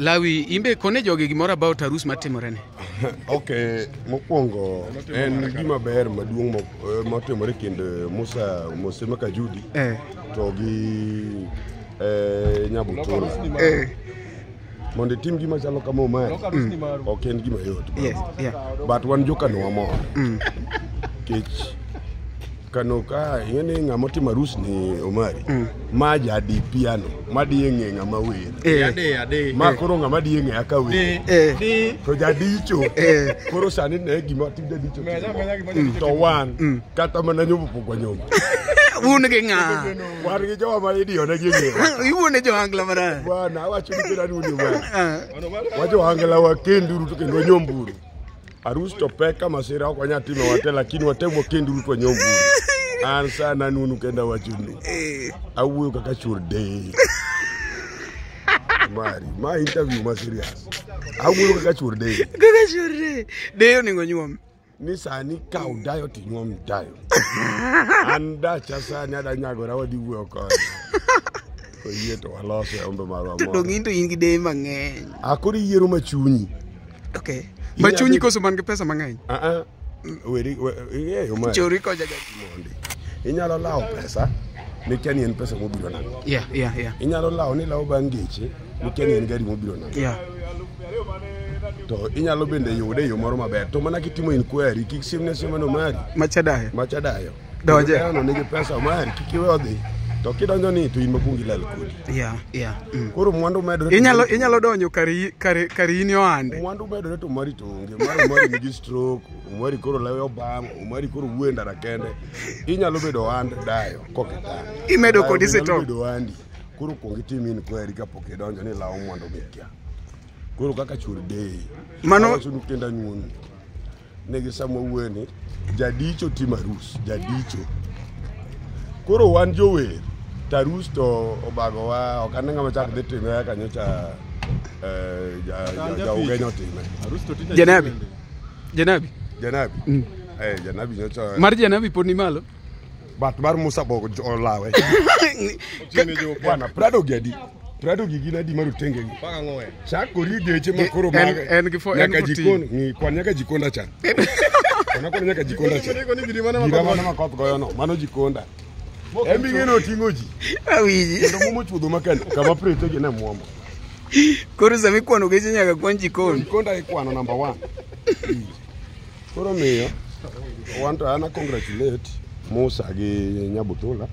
Lawi imbe kone jogi gimoro about arus matimore ni. Okay, mokwongo en gima ber maduong' motimore kind Musa Mosema Kajudi to gi Nyabutola. Mondo itim gima chalo kama Omari, ok en gima yot. Yes, yeah. But wan jokano wamor. Kech kano ka ing'e ni ng'ama otimo arus ni Omari, ma jadi piano, madiye ng'e ng'ama wer. Ma koro ng'ama diye ng'e aka wer. To jadicho, koro sani ne gima tim jadicho timo. To wan, kata mana nyombo pok wanyombo. Un gi ng'a? Wan gi jowa ma idiyo ne gi ng'ewa. Iwuone jo Angla mana. Bwana, awacho ni kendo an Omari. Wacho Angla wakenduru to kendo wanyomburu. Arus to pek ka masira ok wanyal timo wate, lakini watem wakenduru to wanyomburu. An sana anunu kendo awachonu. Awuoyo kaka chuor deye. Mari, ma interview ma serious. Awuoyo kaka chuor deye. Kaka chuor deye. Deye onego nyuom. Ni sani kaw dayo to inyuom dayo. An dacha sani ada nyagora wadhi wuoyo kode. Koyie to waloso e ombe marwa To dong' in to in gi deye mang'eny. Ah, koro iyiero machunyi. Okay. Machunyi koso man gi pesa mang'eny? Ah ah. Weri, ing'eyo ma. Chori kocha ga. Mondi. Inyalo lawo pesa mikia ni en pesa mobiro nang'o. Yeah. Inyalo lawo ni lawo bang' geche mikia ni en gari mobiro nang'o. To inyalo bende yude e yo moro maber. To mana kitimo inquiry, kik simne sima no mari. Machadayo. Machadayo. Donje. Kendo nigi pesa mari, kik iwe odhi. To kidonjo ni to in makuong ilal kodi. Yeah. Koro mwandu medore. Inyalo donjo kar in ohande. Mwandu medore to mari to onge. Mar Omari nigi stroke, Omari koro lewe obam, Omari koro wuoyo e ndara kende. Inyalo bedo ohand dayo kokitang'. Imedo kodi Dayo bende sito. Nyalo bedo ohandi. Koro kuong itim inquiry kapok idonjo ni lawo mwandu mikia. Koro kaka chuor deye. Awacho ni kendo anyuonu. Negi sama wuoyo ni jadicho timo arus, jadicho. Koro wan jower, to arus to obagowa, ok ane ng'ama chak dhi time kaka nyocha ja Ugenya otime. Janabi. Janabi. Janabi. Janabi nyocha. Mar Janabi pod ni malo. But mar Musa bo olawe. Bwana, Prado gi adi? Prado gi gin adi marotenge gi? Chakori geche ma koro maga. En gi nyaka en 14. jikon, ng'i kwan nyaka jikonda cha. Kwana kwana nyaka jikonda cha. Gira mano ma koth goyo no, mano jikonda. En bi ng'eno oting'o ji. Awinji. Kendo muomo chuodho makano, kama prete gi ne muomo. Koro sama ikwano geche nyaka kwan jikon. Jikonda ikwano number 1. Koro miyo, wan to an a congratulate Musa gi Nyabutola.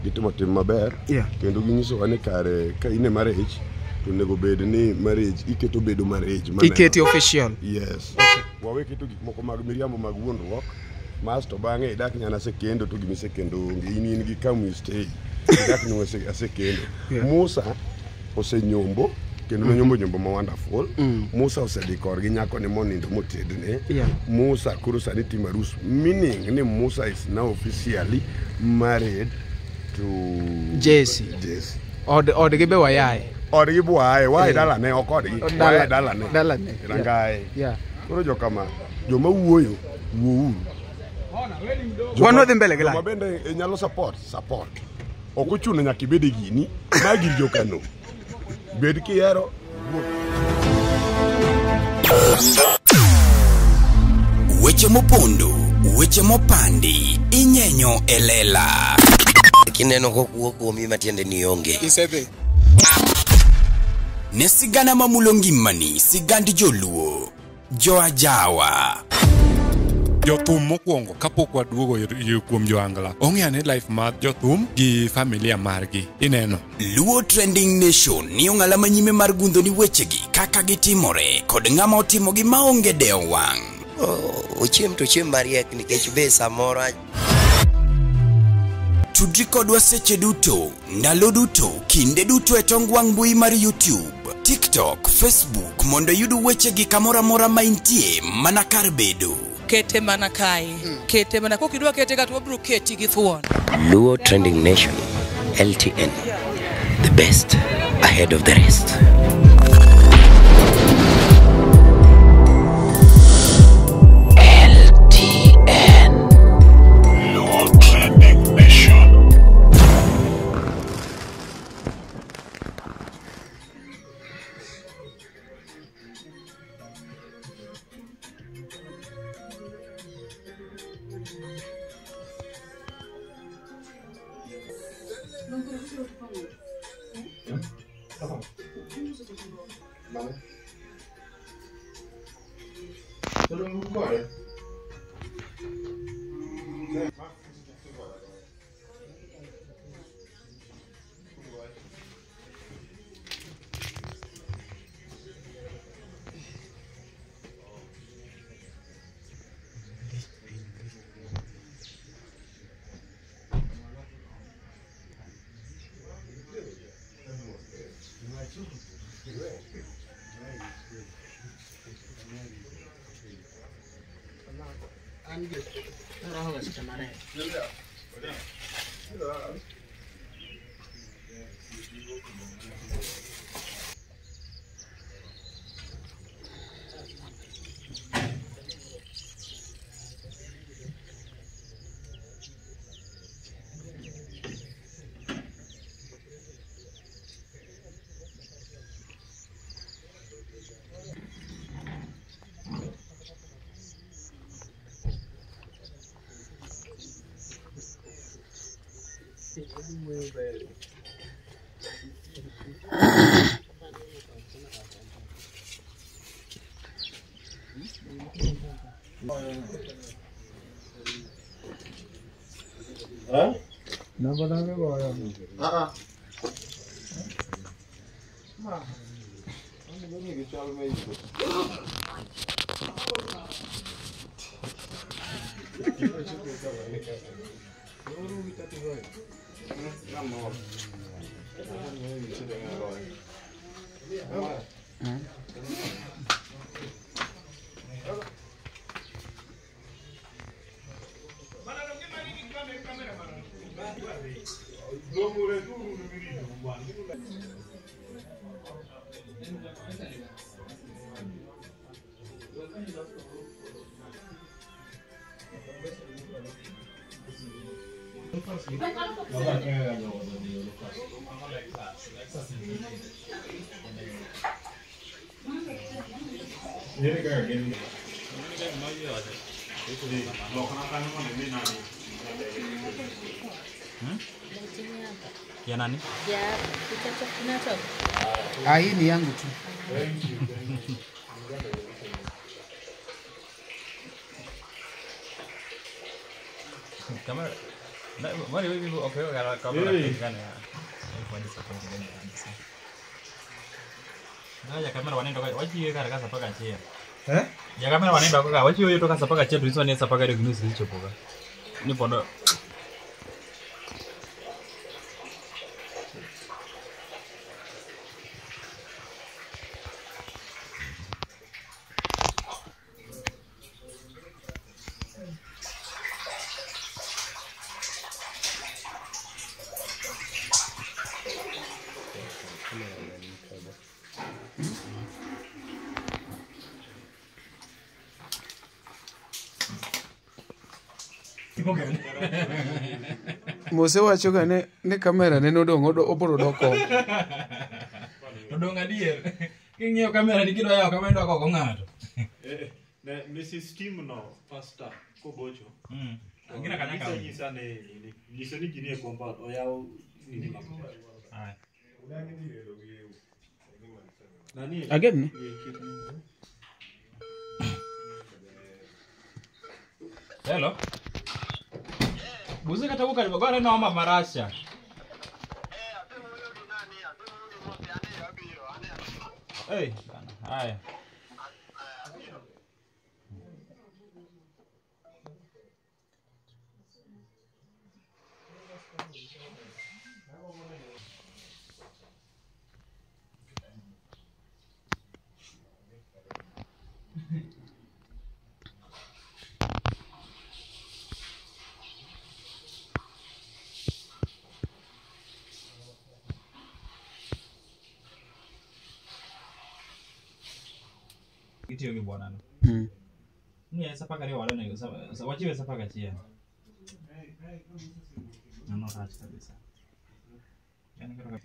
Gitimo tim maber. Kendo ginyisowa ni kare ka in e marriage, to onego bed ni marriage iketo bedo marriage maneno. Iketi official. Yes. Wawe keto gik moko mag miriambo mag wuondruok. Mas to bang'e idak nyana asekendo to gima isekendo onge. In gi come we stay. Idak ni asekendo. Musa osenyombo kendo nonyombo nyombo ma wonderful. Musa osedhi korgi nyako ni monindo motedne. Musa koro sani timo arus, meaning ni Musa is now officially married to Jesse. Jesse. Odgi be wayae. Odgi bwaye, wae dalane, ok odgi. Wae dalane. Dalane. Rangae. Koro jokama, joma wuoyo, wuouru. Wan wadhi mbele gi Joma live. bende nyalo support, support. Ok ochuno nyaka ibed e gini, ma gir jokano. Bed kihero, wuo. Weche mopondo, weche mopandi, inyenyo e lela. Kineno kokuo kuomi matiende ni onge. Isedhi. Ne sigana mamulo ngimani, sigand joluo, joajawa. Jothum mokwongo kapok waduogo kuom joangla ong'e ane life mar jothum gi familia margi ineno. Luo Trending Nation ni ong'ala manyime mar gundho ni wechegi kaka gitimore kod ng'ama otimogi maonge dewo wang'. Ochiem to ochiem mariek nikech be samoro Tudri kodwa seche duto, ndalo duto, kinde duto e tong wang' mbui mar YouTube, TikTok, Facebook mondo iyud wechegi kamoro amora ma intie mana kar bedo. Kete mana kae, kete mana kokidwa kete ka to wabiro keti gi thuon. Luo Trending Nation, LTN, the best ahead of the rest. LTN. Luo Trending Nation. Ya nani? Ya ah, hii ni yangu tu. Kamera. Wale wewe okay, kamera gani ya? Ya kamera wanaenda kwa wachi kara kasa paka chia. Eh? Ya kamera wanaenda kwa wachi yoyo toka sapaka chia tulizo ni sapaka ndio kinusi kilichopoka. Ni pondo. Mose wacho ga ne kamera ne nodong' obiro dok oko. Odong' adier. King'iyo kamera ni kidwa yawo kamera idwa go ng'ato. Ne Mrs. Tim no pastor kogocho. Angina kanya ka. Nyisa ne nini. Nyisa ni gini e compound oyaw nini maber. Aya. Nani? Again ne? Hello. Buzi kata buka libagwa no ma marasha. Eh, bana. Haya. Itiyo gi bwana no. Ni sapaka leo wala na wachiwe sapaka chia. No rach kabisa. Yani koro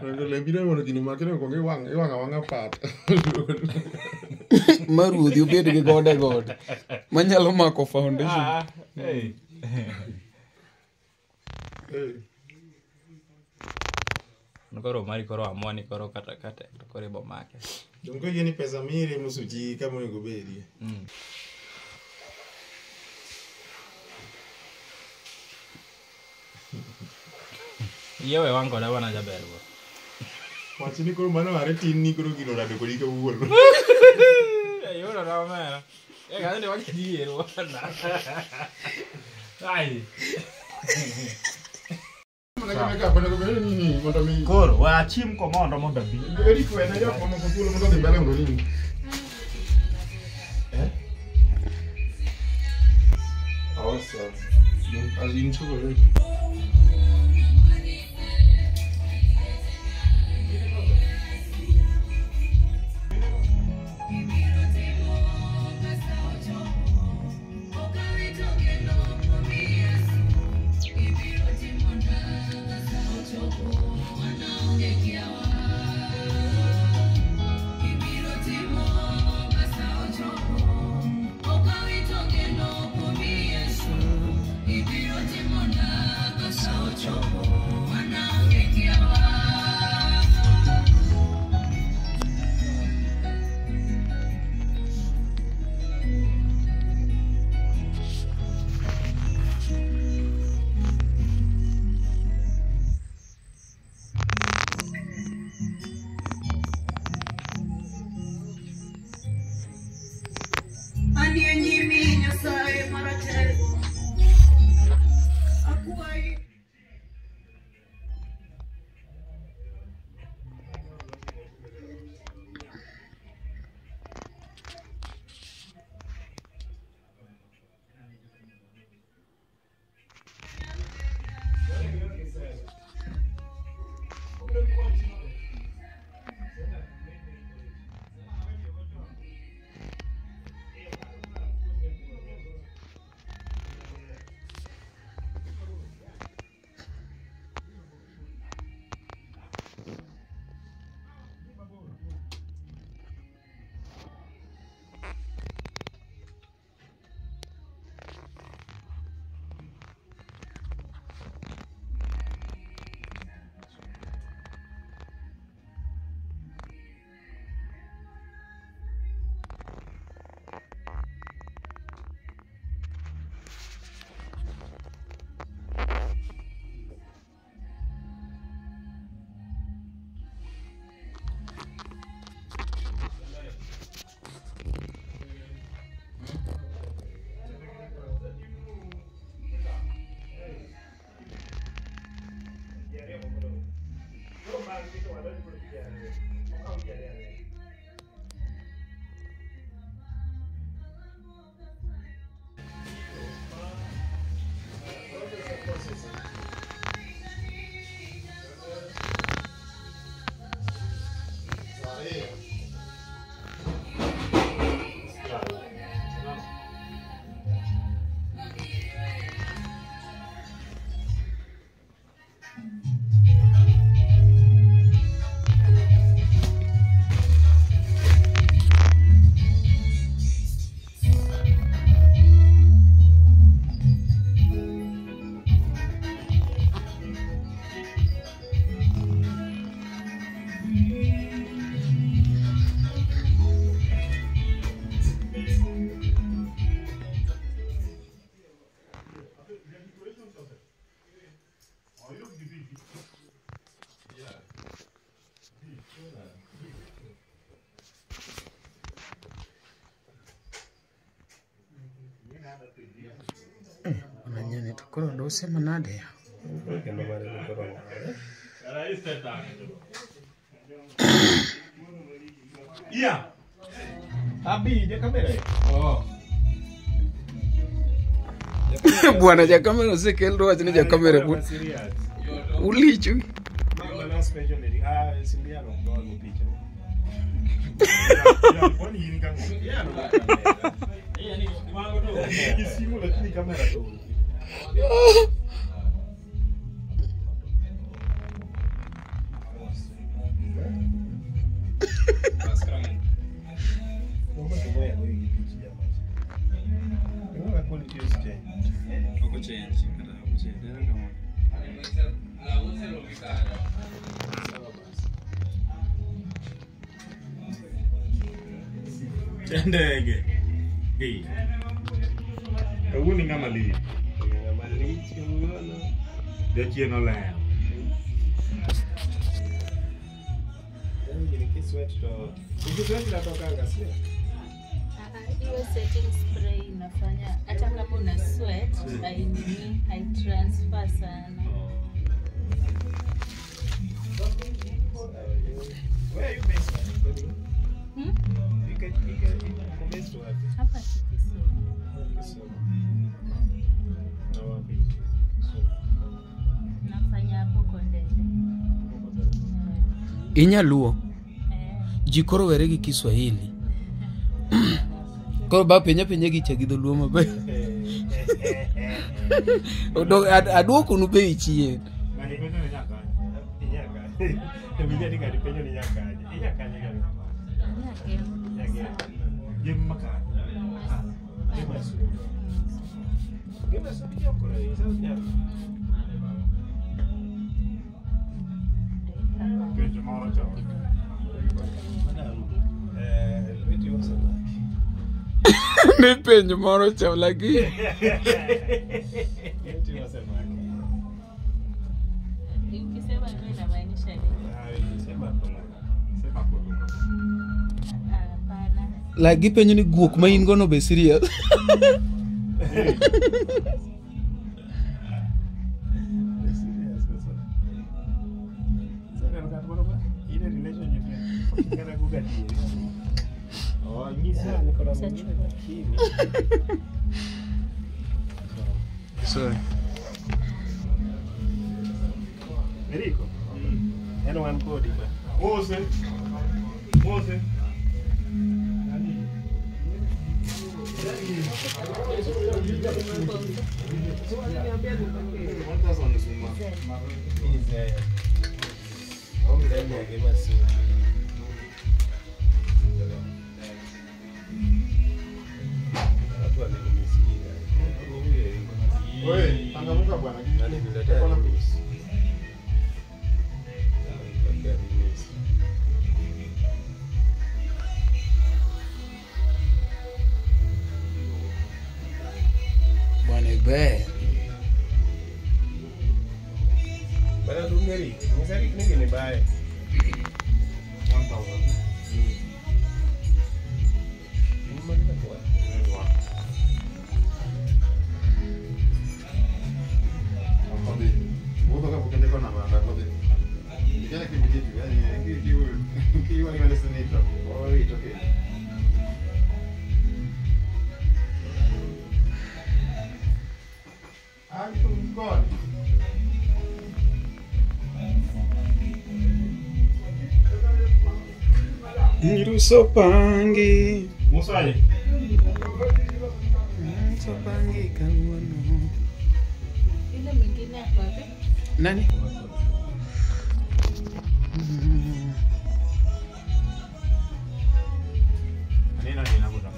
Rengo lembira mondo gino makino kuong iwang' iwang' awang'a pat. Ma ruodhi obed gi gode gode manyalo mako foundation. Ah, hey. Hey. Koro mari koro amua ni koro kata kata to koro ibo make. Donge gini pesa mire musuchi kama onego bedie. Yie we wang' koda bwana jaber go. Wach ni koro mano are tin ni koro gino rado kodi kawuono. Yudo na omera. Ng'ani wach adier bwana. Ai. Koro we achim komondo mondo abi. Eric wena jok mamoko thuolo mondo odhi mbele mondo nini. Eh? Awesome. As in chocolate. Manyani to koro dose manade ya. Yeah. Abi, ja kamera. Oh. Bwana ja kamera osekel to wach ni ja kamera ulichu. Ndege. Hey. Kawuono ng'ama lich. Ng'ama lich kawuono. Jachien olewo. Yaani nikisweat to ukisweat natokanga sio? Hiyo setting spray inafanya hata kama una sweat hainini, haitransfer sana. Where are you based? Hmm? You can based wapi? Hapa Kisumu. Kisumu. Na wapi? Kisumu. Nafanya hapo Kondele. Inyaluo. Ji koro were gi Kiswahili. Koro ba penja penja gi cha gi dholuo maber. Aduokonu bei chien. Ng'ani penjo ni nyakanye. Inyakanye. Ewinja ni ng'ani penjo ni nyakanye. Inyakanye gani? Nyakenge. Gem makanye. Gema subi jokoro isa nyaka. Penjo moro cha. Madam, lweti osemaki. Ni penjo moro cha lakini. Lweti osemaki. Ukisema hivyo inamaanisha nini? Sema pole. Sema pole. Hapana. Like gipenjo ni guok ma in go no be serious. Serious sasa. Sasa ng'at moro ba in a relationship kata go gadieri. Oh, nyisa ni kora mwingine lakini. Sorry. Eriko. En wan kodi ba. Mose. Mose. Wewe, changamuka bwana. Bwana ber. Bana dungeri, nyisari nigi ni bae. 1000. Irusopangi. Musaye. Irusopangi kawuono. Ile mwingine hapo wapi? Nani? Nena nena kuna.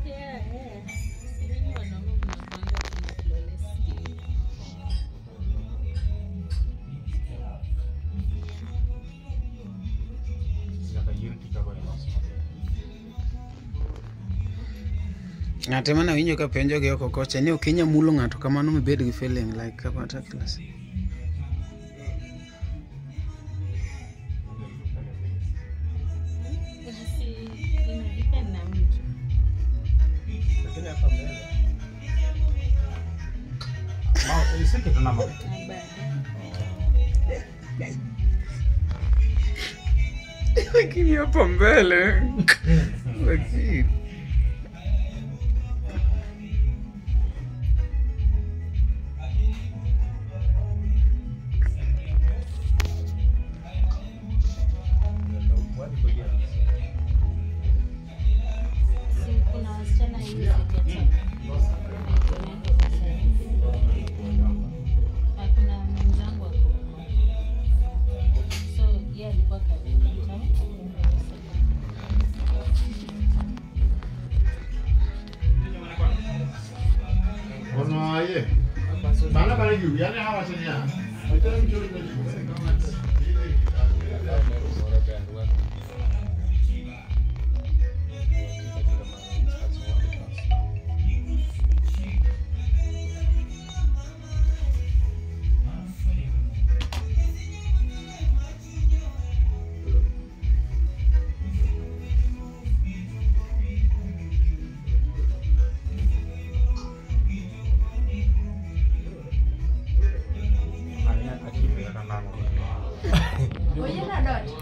Yeah, yeah. Si nyinyi wanaume mnakuanga kuna flawless skin. Ng'ate mane awinjo ka penjo gi oko kocha ni ok inya mulo ng'ato kamano mibed gi feeling like kama class. Si ina depend na mtu. Lakini hapa mbele. Ma iseketo namba. Na bado. Lakini hapa mbele. Lakini Si kuna wasichana hivi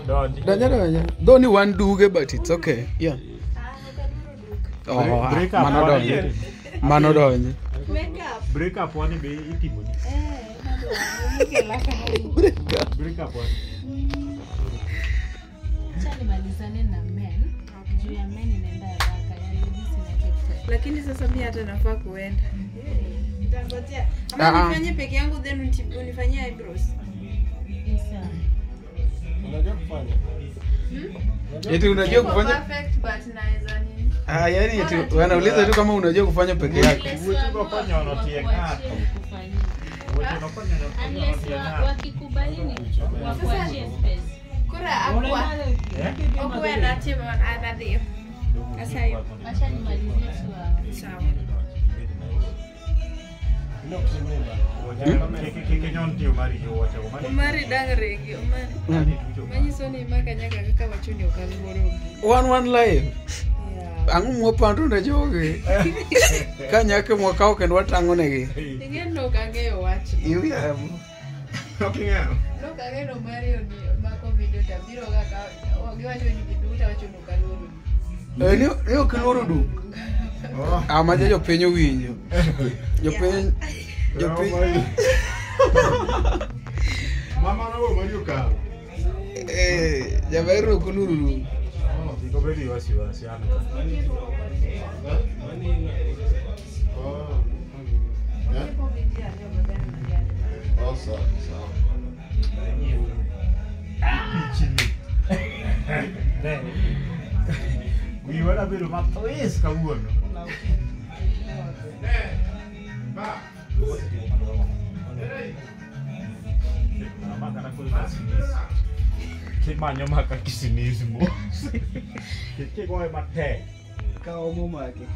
Donja. Though only one duge, but it's okay. Yeah. Oh, Break up. Mano donje. Break up one be itimo. Break up one. Acha nimalizane na men. Juu ya men inaenda haraka, ya ladies ina take time. Lakini sasa mimi hata nafaa kuenda. Nitangojea. Ama nifanye peke yangu then unifanyie eyebrows. Sawa. Unajua kufanya? Eti unajua kufanya? Perfect but naweza nini? Ah, yani eti wanauliza tu kama unajua kufanya peke yako. Kufanya wanatia ngapi? Wakikubali ni wakuachie space. Kura akwa. Okwe na timu anadhi. Asayo. Acha nimalizie tu hapo. Sawa. Umari dang regi umari. Manyiso ni maka nyaka kaka wachuni okaluoro. One live. Ang'o mwapando ne jogi? Ka nyaka mwakawo kendo watang'o negi. Ing'e ok ang'eyo wach. Iwiamo. Ok ing'eyo. Ok ang'eyo Mario ni mako video to abiro ga ka giwacho ni giduto wacho ni ok aluoro. Ne ok iluoro duk. Ama jopiny owinjo. Jopiny. Mama no Mario kawo. Jaber ok oluoro duk. Kik obed gi wasiwasi an ka. Oh, sawa, sawa. Pichni. Ne. Wiwa nabedo mathis kawuono. Kimanyo maka kisinis mos. Kigoye matek. Ka omo make.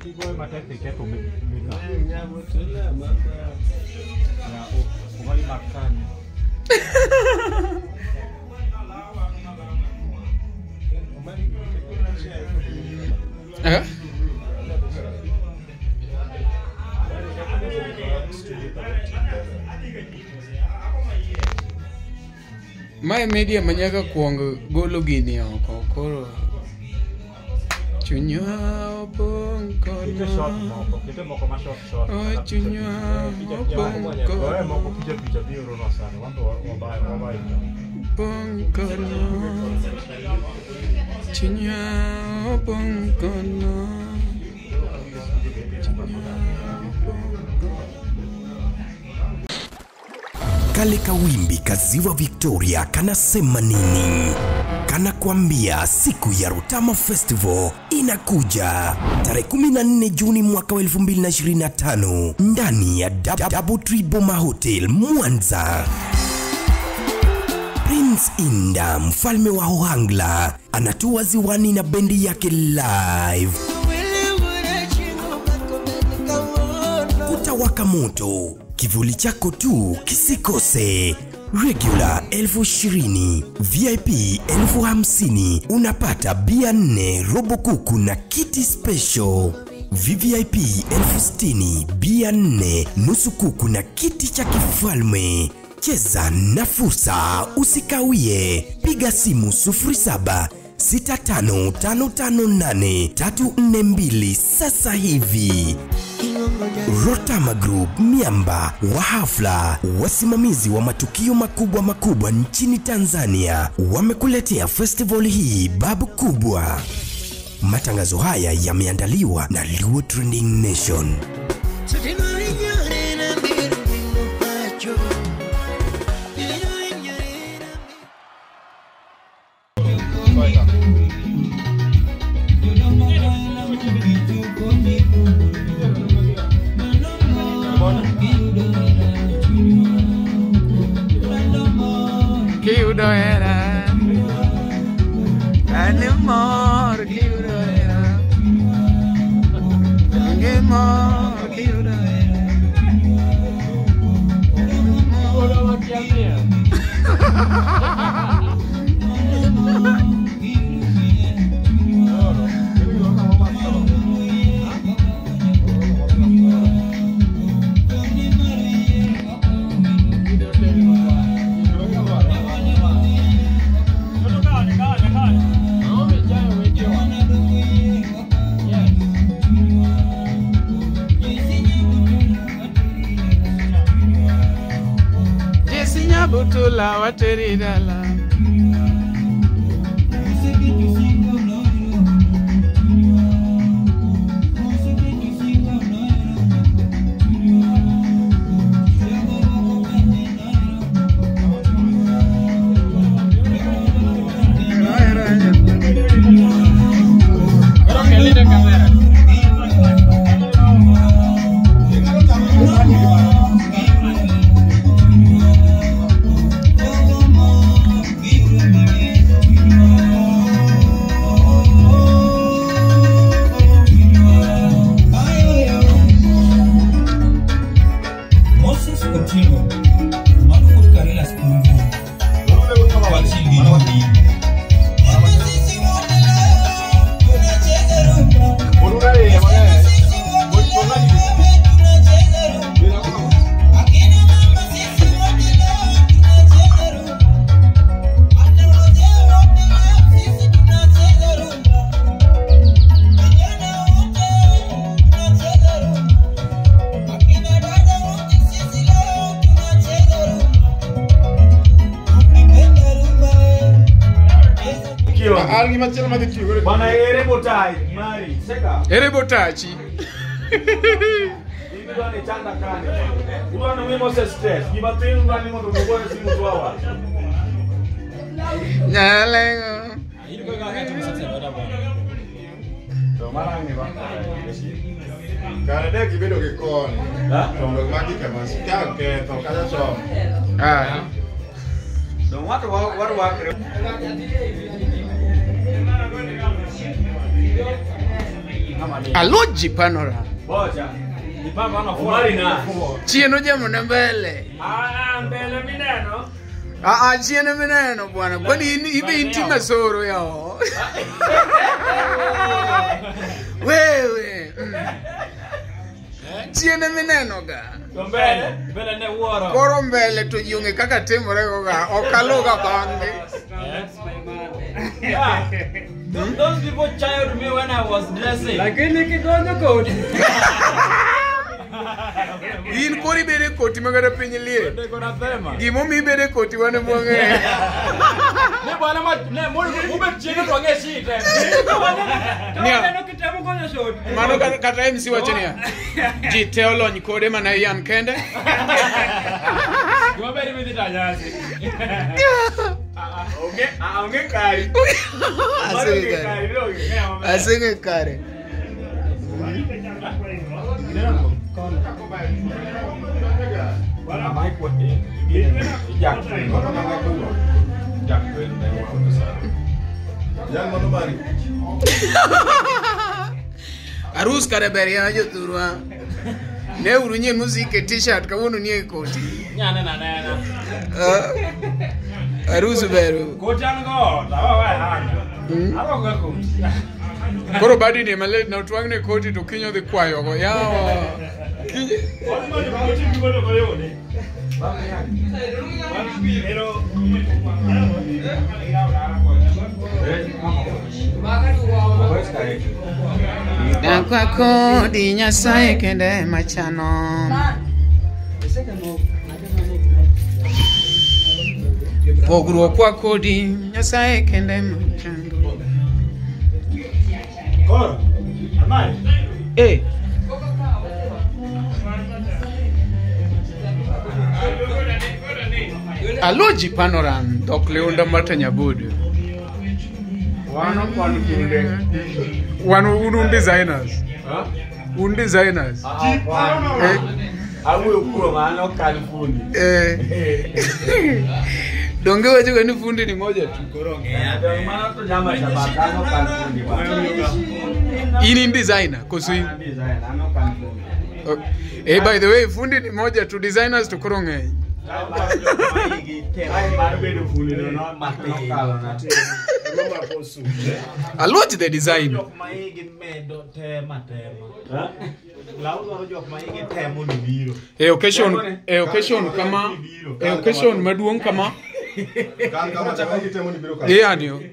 Kigoye matek tiketho makeup. Ya, omari mak kanyo. Eh? Mae media manyaka kuong golo gini oko koro chunywa opong' Kete shot moko, kete moko ma short short. Oh, chunywa opong' Oe moko picha picha biro no sana, wan to wabayo wabayo. Opong' kono chunywa opong' kono Kale kawimbi kaziwa Victoria kanasema nini? Kanakwambia siku ya Rotama Festival inakuja tarehe 14 Juni mwaka 2025 ndani ya Double Tree Boma Hotel Mwanza. Prince Inda, mfalme wa Ohangla, anatua ziwani na bendi yake live. Kutawaka moto, kivuli chako tu kisikose. Regular 20,000, VIP 50,000, unapata bia 4, robo kuku na kiti special. VVIP 60,000, bia 4, nusu kuku na kiti cha kifalme. Cheza na fursa, usikawie. Piga simu 07 65558 342 sasa hivi. Rotama Group, miamba wa hafla, wasimamizi wa matukio makubwa makubwa nchini Tanzania, wamekuletea festival hii babu kubwa. Matangazo haya yameandaliwa na Luo Trending Nation. Otula wateri dala. Bwana ere botai mari seka. Ere botachi. Ibidwa ni chanda kane. Udwa ni mose stress. Gibatin udwa ni mondo goyo simu tuawa. Nyalengo. Iduka kaka tumsasa bwana. To mara ni ba. Kare de gibedo gi koni. To magi kama ka ke to kata chon. Ah. So what Aloji panora. Boja. Ipamba Chieno jamo na mbele. Ah, mbele mineno. Ah, chieno mineno bwana. Kwani ibe intima soro yao. Wewe. Chieno mineno ga. Mbele, mbele ne wuoro. Koro mbele to jiunge kaka timore go ga. Okaluga bange. Yeah. Those people child me when I was dressing. Lakini kigonyo kodi. In kori bere koti magara piny lie. Gimo mi bere koti wane mwang'e. Ne bwana ma ne ube chieno to ang'e shite. Nia. Kitemo konyo shot. Mano kata MC wacho niya. Ji te olony kode mana yan kende. Gima ber midhi tanyasi. Onge kare. Asenge kare. Arus kare ber ya jothurwa. Ne uru nyien musik e t-shirt kawuono nie koti. Nyanena nena. Arus beru. Koti an go, tawa wa hanga. Arwakoga koti. Koro badi ni malet na otwang'ne koti to kiny odhi kwayogo. Yawa. Kiny. Dakwa kodi Nyasaye kende machano. Pogruok kwa kodi Nyasaye kende machano. Koro, amai. Eh. Aloji panoran dok leunda mata nyabudu. Wano kwano kunde. Wano un designers. Huh? Un designers. Awuoyo kuom an ok an fundi. Eh. Donge wacho ga ni fundi ni moja tu. Koro ng'eya. Donge mano to jama chabak an ok an fundi bwana. In in designer koso in An designer an ok an fundi. Eh, by the way, fundi ni moja tu, designers to koro ng'eny. Aluoch the design. E occasion kama, e occasion maduong' kama. Yani,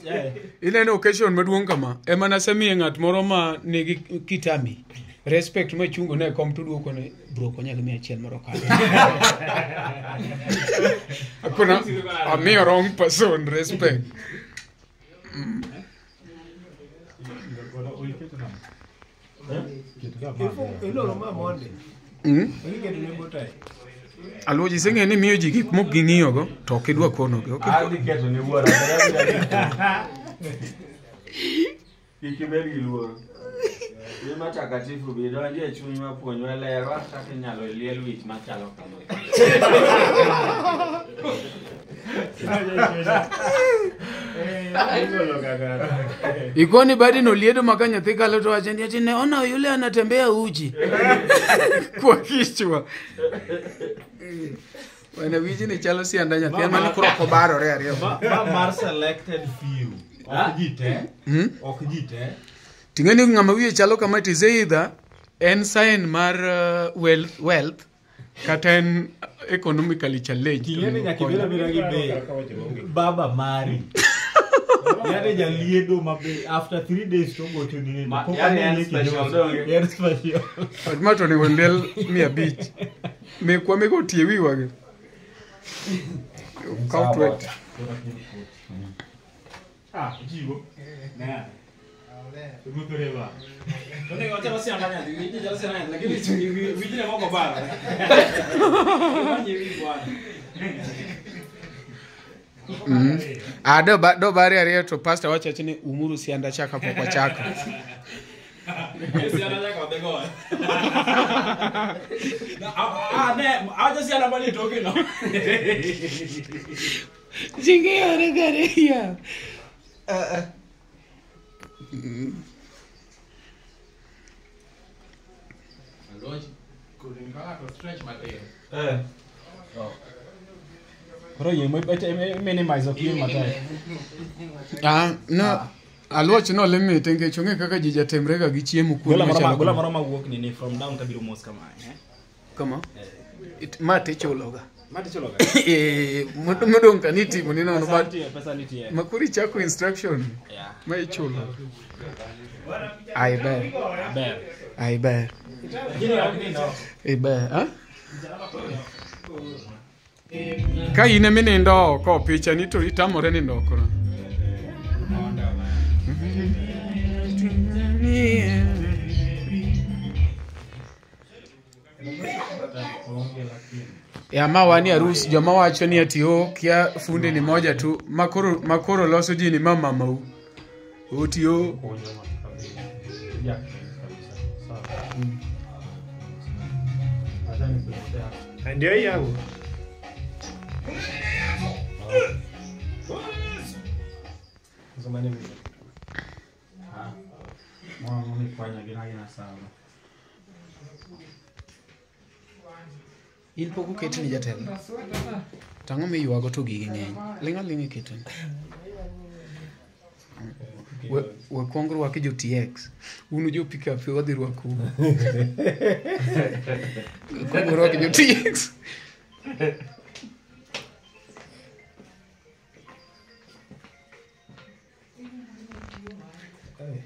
ineno occasion maduong' kama. Ema nasemiye ng'at moro ma nigi kitami. Respect ma chungo ne kom to duoko ne bro konya gi 100 moro kanyo. Akona amiyo wrong person respect. Aluoji seng'e ni miyo ji gik mok ging'iyogo to ok idwa konogi. Adhi keto ne wuora. Kik ibed gi luoro. Wi matakatifu bi donji e chuny mapuonjwa lerwa kaka inyalo liel wich machalo kama. Ikoni badi no liedo maka nyathi kalo to wacho ni ati ne ona yule anatembea uchi kwa kichwa. Wana wiji ni chalo sianda nyathi ema ni koro kobarore ariyo. Ma mar selected few. Ok ji te. Ok ji te. Ting'eni ng'ama wiye chalo kama it is either en sign mar wealth kata en economically challenged. Ting'eni nyaka ibed abeda gi be baba mari. Yani jaliedo mabe after 3 days to gocho ni neno. Yani en special donge. En special. Ma to onego liel 500. Mekwa meko tie wiwa gi. Kaw twet. Ah, jiwo. Na. Ah, do bari ariyo to pastor wacho ni umuru sianda chaka pok wachako. Jing'iyore gare ya. Koro yie minimize ok yie matek. Ah, no. Aluoch no limit nikech ong'e kaka ji jatimre ga gi chiemo kuonde machalo. Gola moro mawuok ni from down kabiro mos kama. Kama? Ma tichuloga. Ma tichuloga. Eh, modong' ka nitimo ni nono but pesa nitie. Makuri chako instruction. Yeah. Ma ichulo. Ai ber. Ber. Ai ber. Ai ber, ha? Ka in ema inindo oko picha ni to itamore nindo oko. Ya ma wan e arus joma wacho ni ati o kia funde ni moja tu makoro loso ji ni mama mau. Otio. Ndio yangu. Zamani mimi. Ah. Mwana mimi kwanya gina sawa. In pok oketni jatelo. Tang'o miywago to gigi ng'eny. Ling' aling'a iketoni. We kuong rwaki jo TX. Un jo pick up wadhi rwakou. Kuong rwaki jo TX.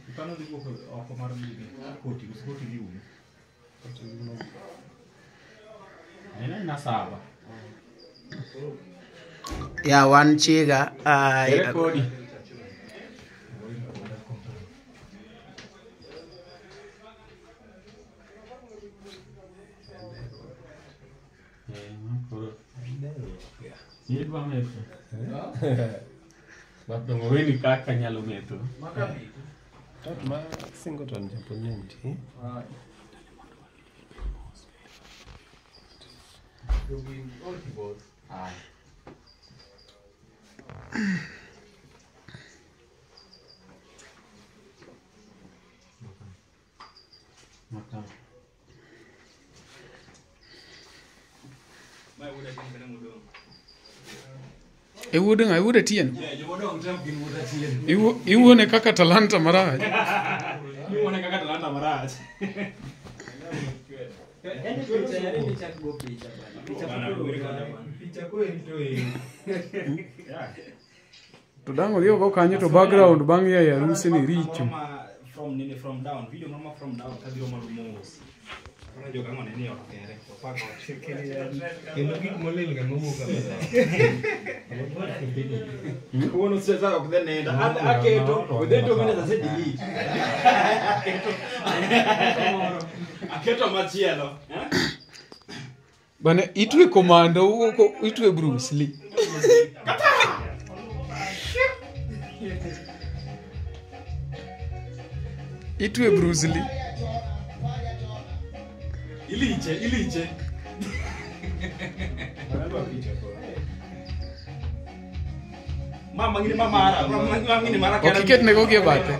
Ipano dhi wuok oko mar gini. Koti, koti gi ume. Nena ina sawa. Ya wan chiega. Ere kodi. Idwa metho. But weni kaka nyalo metho. Tot ma Singleton japuonj ne nitie. Iwuod ng'a? Iwuod Atieno? Iwuone kaka talanta marach. Iwuone kaka talanta marach. To dang' odhi oko kanyo to background bang' yaye aruse ni richo. From nini from down, video mama from down kabiro malo mos. Koro joka ng'one ni ot kere, opak ot. Kendo gik molil ga mowuok kabisa. Wuon osesa ok dhi nindo. Aketo, within 2 minutes ase delete. Aketo machielo. Bana itwe komando uko itwe Bruce Lee. Itwe Bruce Lee. Iliche, iliche. Mama ngini mama ara, mama ngini mara Ok iket nego gi e bathe.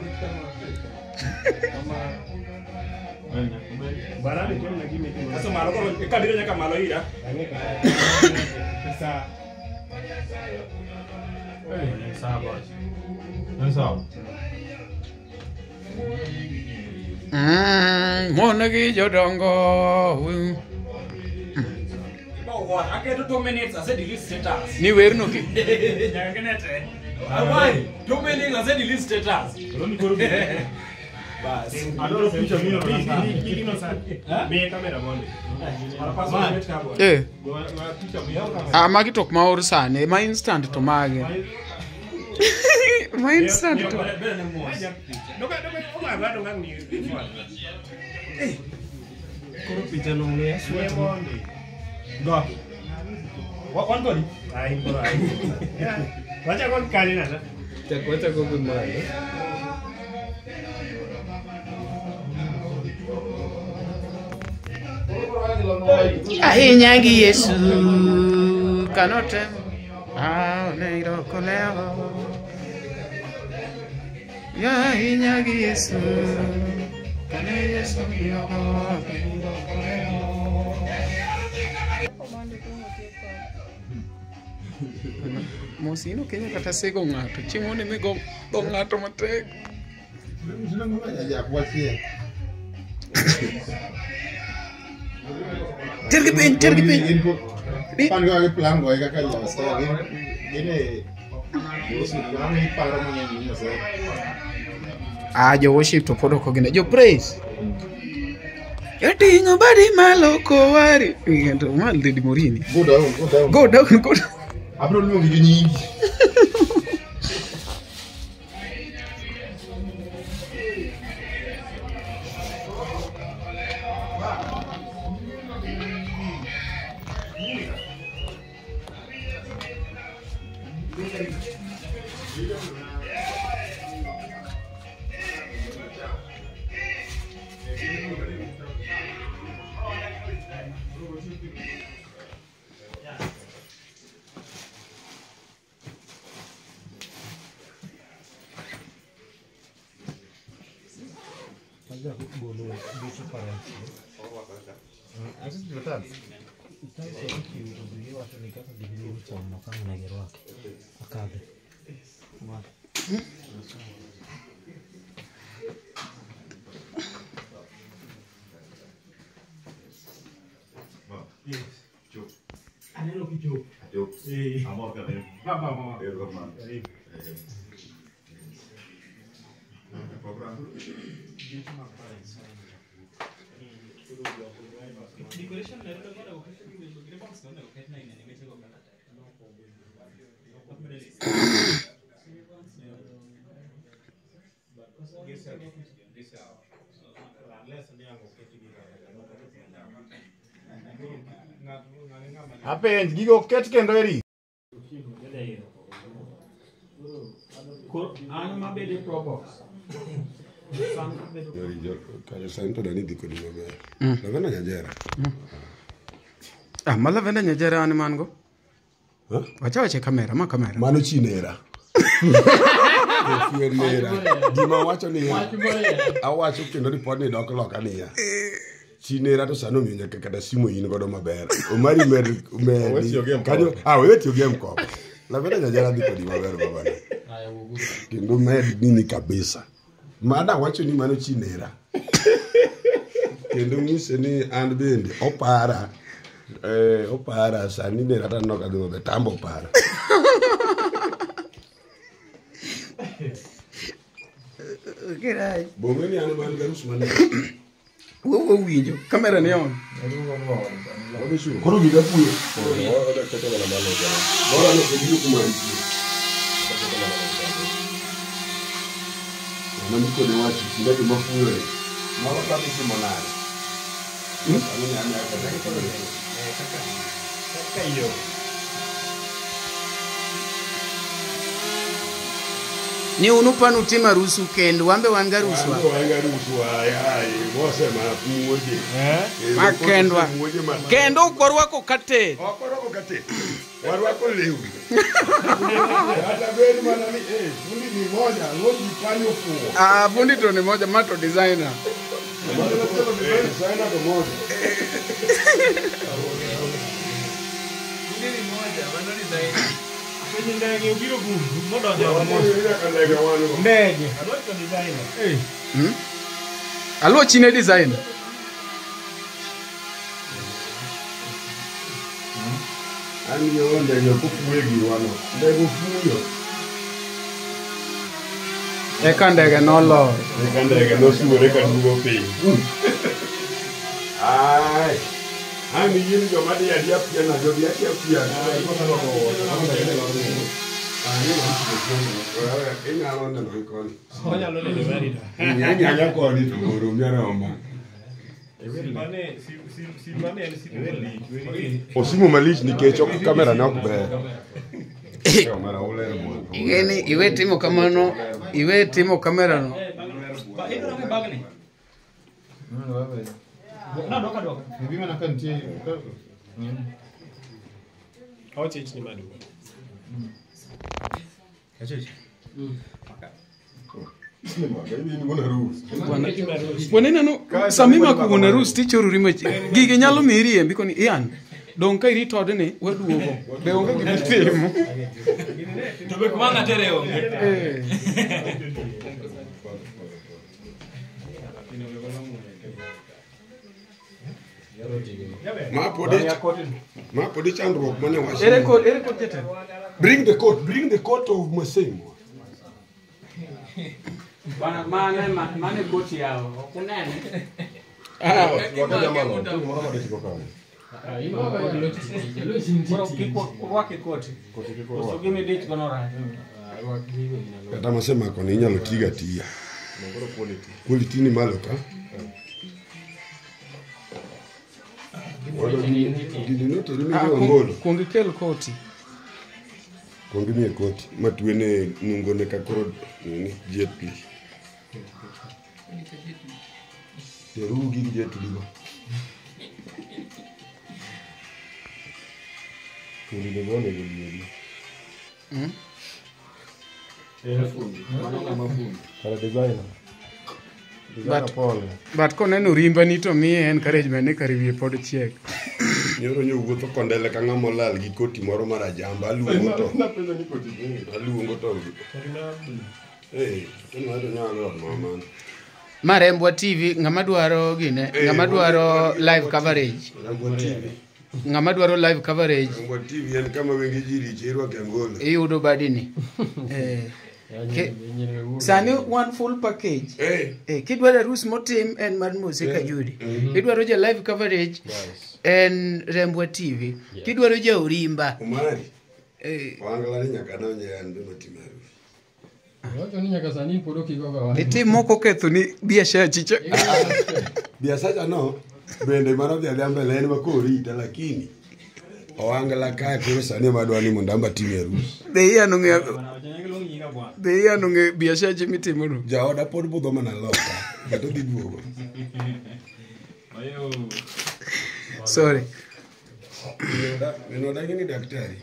Kaso malo koro kabiro nyaka malo ira. Pesa. Sawa. Mon gi jodongo. Aketo 2 minutes ase delete status. Ni werno ki. Nyaka kinete. Why? 2 minutes ase delete status. Bas. Adoro picha mio na kamera mondi. Eh. Ah, magi tok ma or sani, ma instant to mage. Ma instant to. Koro picha no ne sweat. Go. Wan kodi? Ai, bro. Wacha kon kali na. Wacha go gi malo. Ahinya gi Yesu kanotem aoneiro koleo. Ahinya gi Yesu kane Yesu miyogo aoneiro koleo. Mosino Kenya kata sego ng'ato chieng' mone migo dho ng'ato matek. Tergi piny, tergi piny. Pan go gi plan go kaka Nyasaye. Gine paro mang'eny ni Nyasaye. Ah, jo worship to pod ok gine. Jo praise. Yating'o badi malo kowari. Ng'ato ma Lady Morini. Go down, go down. Go down, go down. Abro luongi gi nyingi. Apenj gigo ket kendo eri. An mabede probox. Kanyo sani to dani dhi kodi maber. Lavenda Nyajera. Ah, ma Lavenda Nyajera an man go. Wacha wache kamera, ma kamera. Mano chinera. Nera. Gima wacho niya. Awacho kendo ripod ni dok loka niya. Chinera to sano miyo nyaka kata simu in godo maber. Omari mer kanyo, ah wewe tiyo gi M-Kopa. Lavenda Nyajera dhi kodi maber babana. Kendo med nini kabisa. Mada wacho ni mano chinera. Kendo nyise ni an bende opara. Opara sani nera taneno ka dhi maber tambo opara. Kirach. Bonge ni an man garus maler. Wuo winjo. Kamera ni on. Koro giga fuyo. Bora no kibiro kuma nitie. Mano kode wach ndege mafuyo ni. Moro ka mitimo nade? Kaka yo. Ni unupa nutima harusu kendo wambe wan garuswa. Wan garuswa ai mose ma muoje. Ma kendwa. Kendo ok warwako kate. Ok warwako kate. Warwako lewni. Hata bed mana ni fundi ni moja, ngoji kanyo fuo. Ah, fundi to ni moja, ma to designer. Designer to moja. Fundi ni moja, mano designer. Kwenye ndege obiro bungu, modonjo. Ndege. Alwach to designer. Eh. Alwach chine designer. An yo ndege kofuye girwano. Ndege fuyo. Eka ndege nolor. Eka ndege nosuore ka duogo piny. Ai. An yin joma dhi adiya piena, jogi akia piena. Inyalo neno gi koni. Onyalo neno mari to. Inyalo koni to oro miaroma. Simane en simu malich. Osimu malich nikech ok kamera ne ok ber. Ingeni iwe timo kamano, iwe timo kamera no. Bwana samima kuona arus tichoro rima gigi nyalo miyi riembi koni Ian dong' ka irito odni waduogo be onge gima itimo to be kuma ng'atere onge. Ma podi chandruok mane wacho. Ere kod jatelo. Bring the coat of Masemo. Bana mane koti yao ok unene. Kata Masemo koni inyalo tiga tiya. Quality ni malo ka. Kuong ikel koti. Kuong imiye koti matwene nungone ka koro nini Jet Li. Teru gi Jet Li go. Fundi be onego lieri. Kara designer. But koneno rimba ni to miye encouragement ni kare wiye pod chiek. Nyoro nyowuotho kondele ka ng'ama olal gi koti moro marajamba aluongo to. Aluongo to. Ma Rembwa TV ng'ama dwaro gine, ng'ama dwaro live coverage. Rembwa TV. Ng'ama dwaro live coverage. Rembwa TV en kama wenge ji riche irwake angolo. Iyudo badini. Sani one full package. Kidwaro arus motim en mar Mose Kajudi. Idwaro ja live coverage en Rembwa TV. Kidwaro ja Orimba. Omari. Wangla ni nyaka donje an be matimo arus. Wacho ni nyaka sani pod ok igoga wach. Nitie moko ketho ni biashara chicha. Biashara no bende mano dhi adhiya mbele en makorita lakini Owangla kae koro sani ema adwa ni mondo amba timie arus. Be Ian ong'eyo biashara chi mitimo no? Jaoda pod budho mana loka but odhi duogo. Sorry. Min oda gini daktari.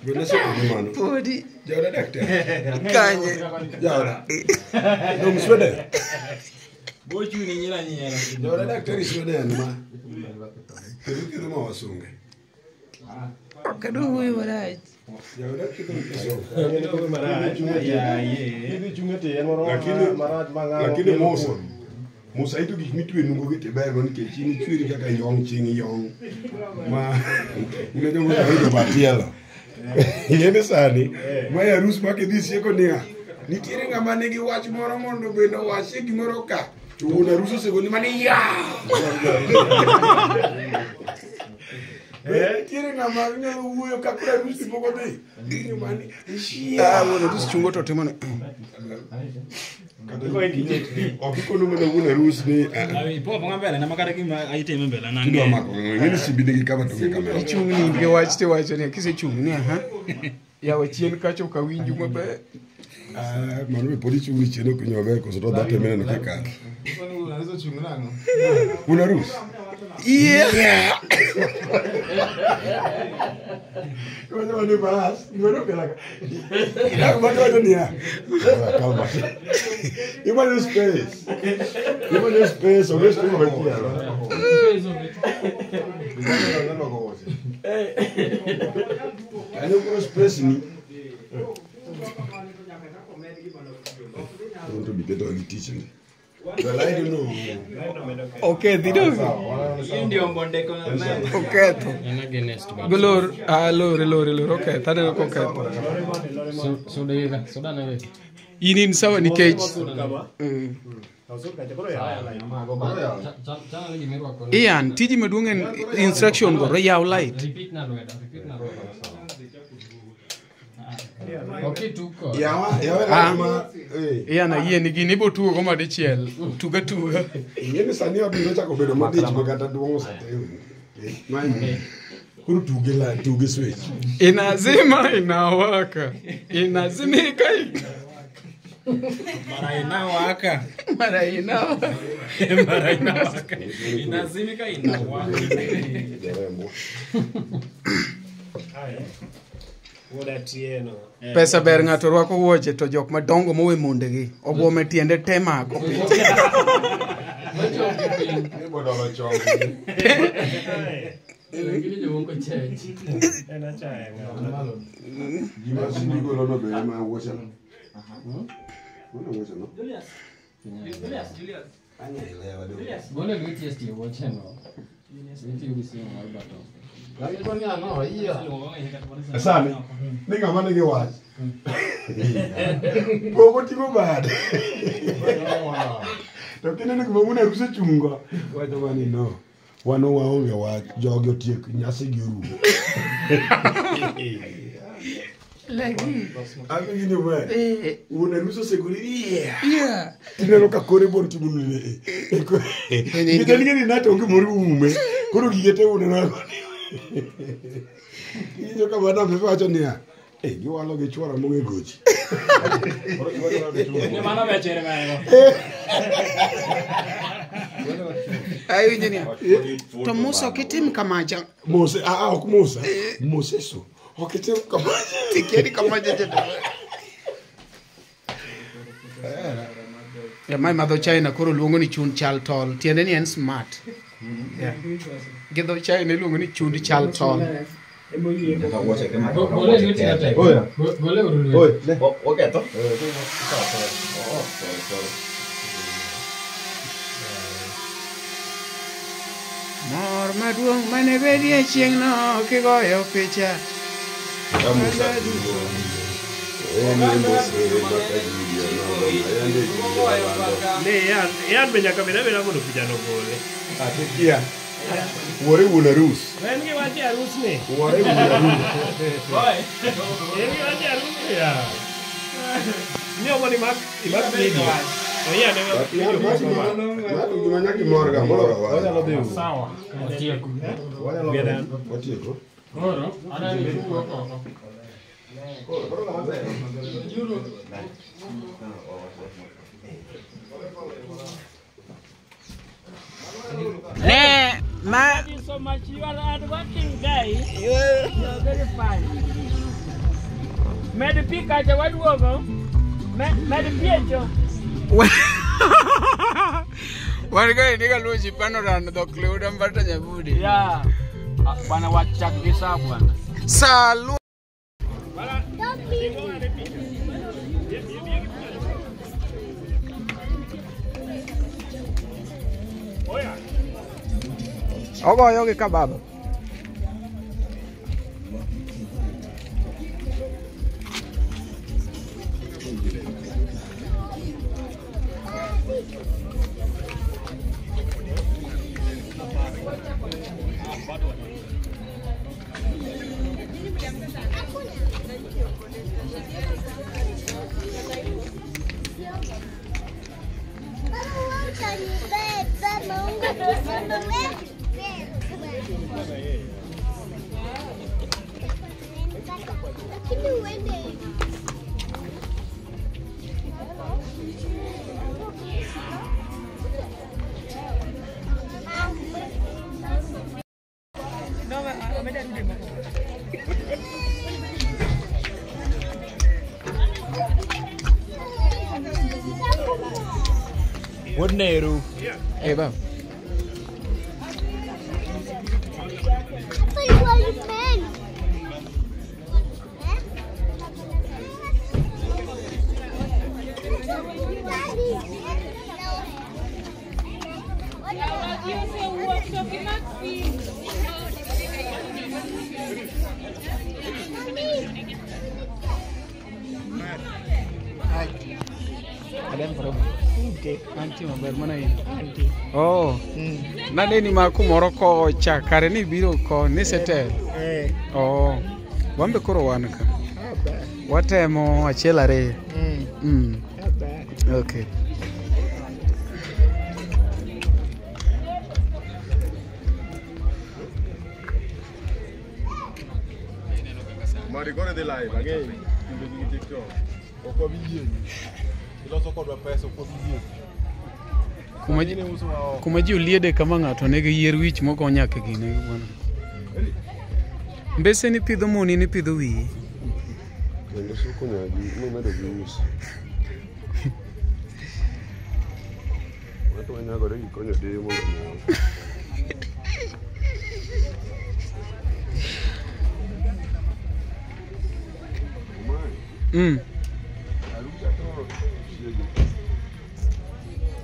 Bende osekoni mano? Podi. Jaoda daktari. Kanye. Jaoda. Dong Sweden. Bochuni nyiera nyiera. Jaoda daktari Sweden ma. Kendo thiedho ma wasunge. Ok adwa wuoyo marach. Jaoda thiedho kisungu. Lakini Musa ito gik mitwe nungo gi tibergo nikech in ichweri kaka yong ching yong. Ma ine joma oyudo batielo. Yene sani ma e arus ma kidhi sieko niya Nitiere ng'ama nigi wach moro mondo bende owachie gimoro ka. To wuon arus osegoni mani ya. Nitiere ng'ama nyalo wuoyo ka koro arus pok odhi. Iwinjo mani Ah, wuon arus chungo to timo ni. Ok ikono mana wuon arus ni Ipo aponga mbele na makata gima aitime mbele na Tidwa mako ng'e ni simbi nigi kama to onge kamera. Ichung' ni in gi wach tiwacho ni kisechung' ni aha. Yawa chien kacha ok awinju maber. Ah, mano be pod ichung' ni chien ok iwinjo maber koso to dhate mineno kikalo. Wuon arus. Yeah. Iwacho mana ni bas, gimoro okela ka. Idak ma to niya. Kalma. Imanyo space. Imanyo space, onge space machielo. Kanyo koro space ni. To bi keto gi tich ni. Well, I don't know. Okethi dong. Oketho. Golor, ah, lor, lor, lor, oketho. Aneno koketho. In in sawa nikech. Ian, tiji maduong' en instruction go, yaw light. Yawa, Ian ayie ni gini ibo tugo go madichiel. Tuga tuga. Ing'e ni sani obiro chako bedo modich ma kata duong' osetewo. Koro tuge la tuge switch. Inazima inawaka. Inazimika. Mara inawaka. Mara inawaka. Mara inawaka. Inazimika inawaka. Pesa ber ng'ato rwako wuoche to jok madongo mowe mondegi obuome tiende te mako. Gima simbi golo no be ema wuoche no. Mano wuoche no. Gole lweti e tie wuoche no. Itiyo gi simu mar baton. Sani, ni ng'ama nigi wach. Pok oting'o bade. To kineno gima wuon arus ochungo, wacho mana ni no. Wan waonge wach, jogi otiek nyasi gi orumo. Awinjo maber. Wuon arus osegori ni yeah. Tineno ka kore bor timo ni Nikech ing'e ni nato onge moro ume. Koro gige te uneno Iwinjo ka madam Pepe wacho niya, eh, giwalo gi chwora mong'e gochi. Awinjo niya. To Musa ok itim kamacha. Mose, ah, ah, ok Musa. Moseso. Ok itim kamacha. Tikieni kamacha cha. Jama madho China koro luongo ni chund chal tol. Tiende ni en smart. Yeah. Gi dho China iluongo ni chund chal tol. Gole lweti matek. Gole uru lweti. Oketho. Mor maduong' mane bedie chieng'no kigoyo picha. Ian be nyaka bed abeda mondo pichano ogole. Atikia. Wuore wuon arus. En gi wach e arus ni. Wuore wuon arus. En gi wach e arus ni ya. Ni omo ni mak imak video. To Ian ema video moko ma. Mato gima nyaka imor ga moro wa. Wanyalo dhi uru. Sawa. Watieko. Watieko. Koro, anani tugo oko. Ne ma Thank you so much. You are a hardworking guy. You are very fine. Med pi kacha waduogo. Med pi echo. Wan ka ni kaluwo ji panoran dhok liuda mbata nyabudi. Yeah. Bwana wachak gi saa bwana. Salu. Ogoyo gi kababa. Wuod Neru. Eh, baba. Oh, naneni ma kumoro kocha kare ni biro ko ni setel. Oh, wambe koro wan ka. Watemo achiel ariyo. Mm. Okay. Mari koro dhi live again. Kendo gi TikTok. Ok wabi yie. Iloso kodwa pesa ok wabi yie. Kuma ji oliede kama ng'ato nigi yier wich moko nyaka gine bwana. Mbese ni pidho moni ni pidho wiyi. Kendo suko nyagi nomedo gi usi. Ng'ato wanyagore gi konyo deye mondo onyuol. Mm.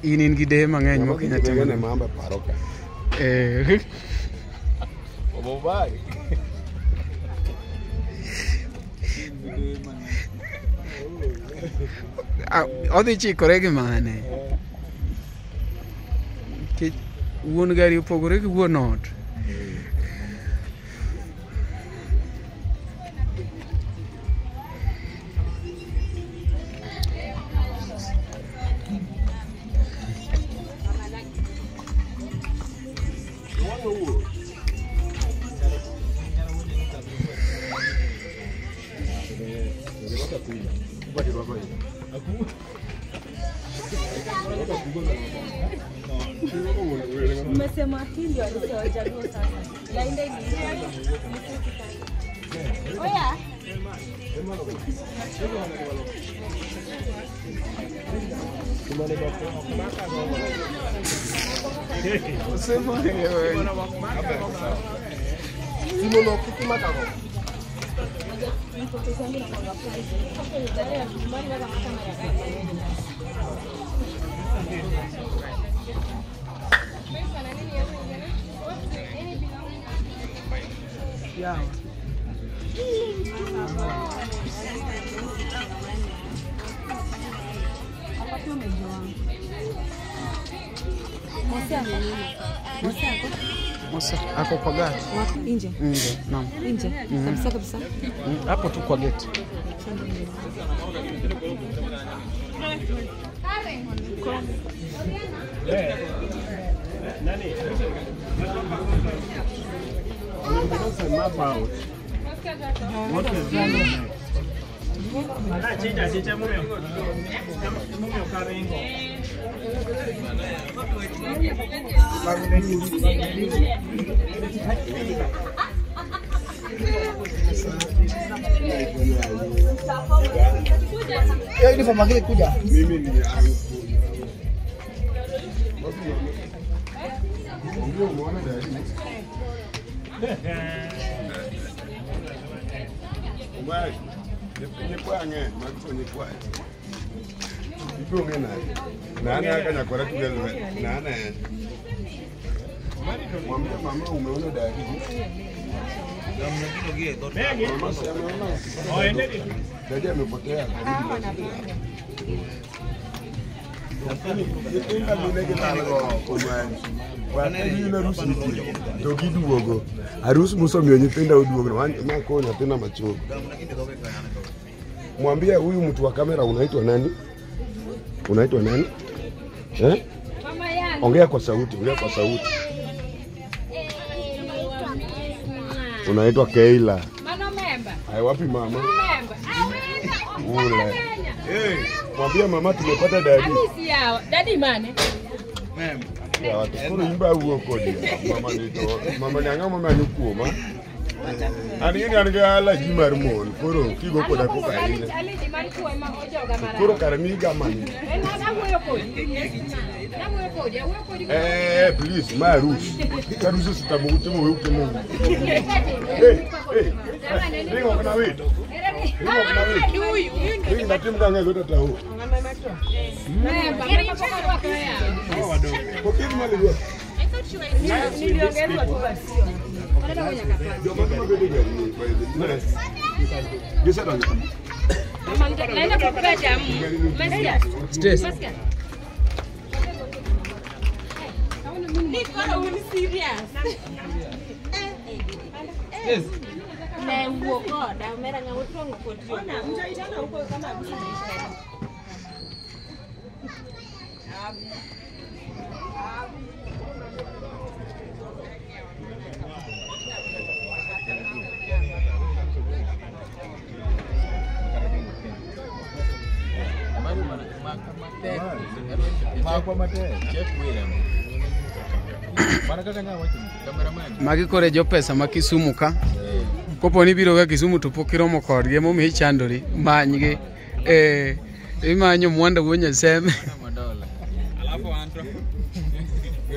In in gi deye mang'eny mok inyal timo. Ne mamba paro ka. Eh. Obobai. Odhi chikore gi mane? Nikech wuon gari opogore gi wuon ot. Umesema hii ndio harusi ya Wajaluo sasa. Lainda iliisha. Oya. Yeah. Musa ako kwa gari. Nje. Nje, naam. Nje. Kabisa kabisa. Hapo tu kwa gate. Mimi ni ndio umeona dadi. Umaye, nyikwa ng'eny, mago nyikwa. Ibiro ng'e nade? Nane kaka nyakwara tuge lwedo. Nane. Mwambie mama umeona dadi. Mama si ameona. Dadi amepotea. Nyithinda mine gilalgo omany. Wan arus nitie to giduogo. Arus musemiyo nyithinda oduogo. Ma koro nyathina machogo. Mwambie huyu mtu wa kamera unaitwa nani? Unaitwa nani? Eh? Ongea kwa sauti, ongea kwa sauti. Unaitwa Keila. Hai, wapi mama? Ule. Hey, mwambie mama tumepata dadi. Dadi mane? Ya watu koro imba wuo kodi. Mama ni to, mama ni ang'o mama nyukuoma? An ing'e ni an gi allergy mar mon, koro kigo koda koka ahinya. Allergy mar kuo ema ojoga marach. Koro kare miga mani. En awuoyo kodi. Awuoyo kodi, awuoyo kodi. Eh, please, ma arus. Ka arus osetamo utimo we utimo. Hey, hey. Ringo ok nawito. Ringo ok nawito. Ringo natim ka ang'e go tatahu. Pok in mali ruoth. Niliongezwa tu basi. Joma bedo e gari ni, by the gisedonjo. Naenda kukula jamu. Umesikia? Stress. Umesikia? Niko un serious. Yes. Ne wuo koda, omera ng'awo twang'o kod jo. Ona, mtaitana huko kama harusi imeisha. Magi kore jo pesa ma Kisumu ka. Kopo ni biro ga Kisumu to pok iromo kodgi emomiyo ichandori. Manygi. Eh, imanyo Mwanda wuo Nyaseme. Alafu anto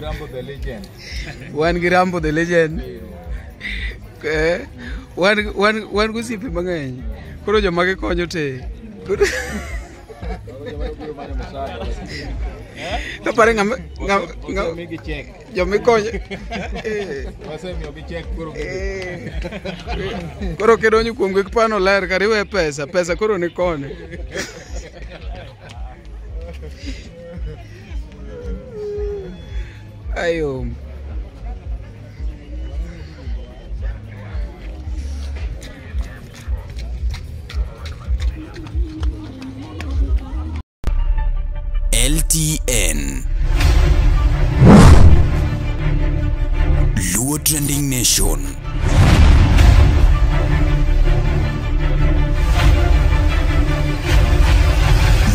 Rambo the legend. Wan gi Rambo the legend. Eh, wan gosiepe mang'eny. Koro joma gikonyo te. Koro to pare ng'ama Osemigi check. joma ikonyo. Wasemiyogi check koro. Koro kidonjo kuom gik pano ler kar iwe pesa, pesa koro ni koni. Ayo. LTN Luo Trending Nation.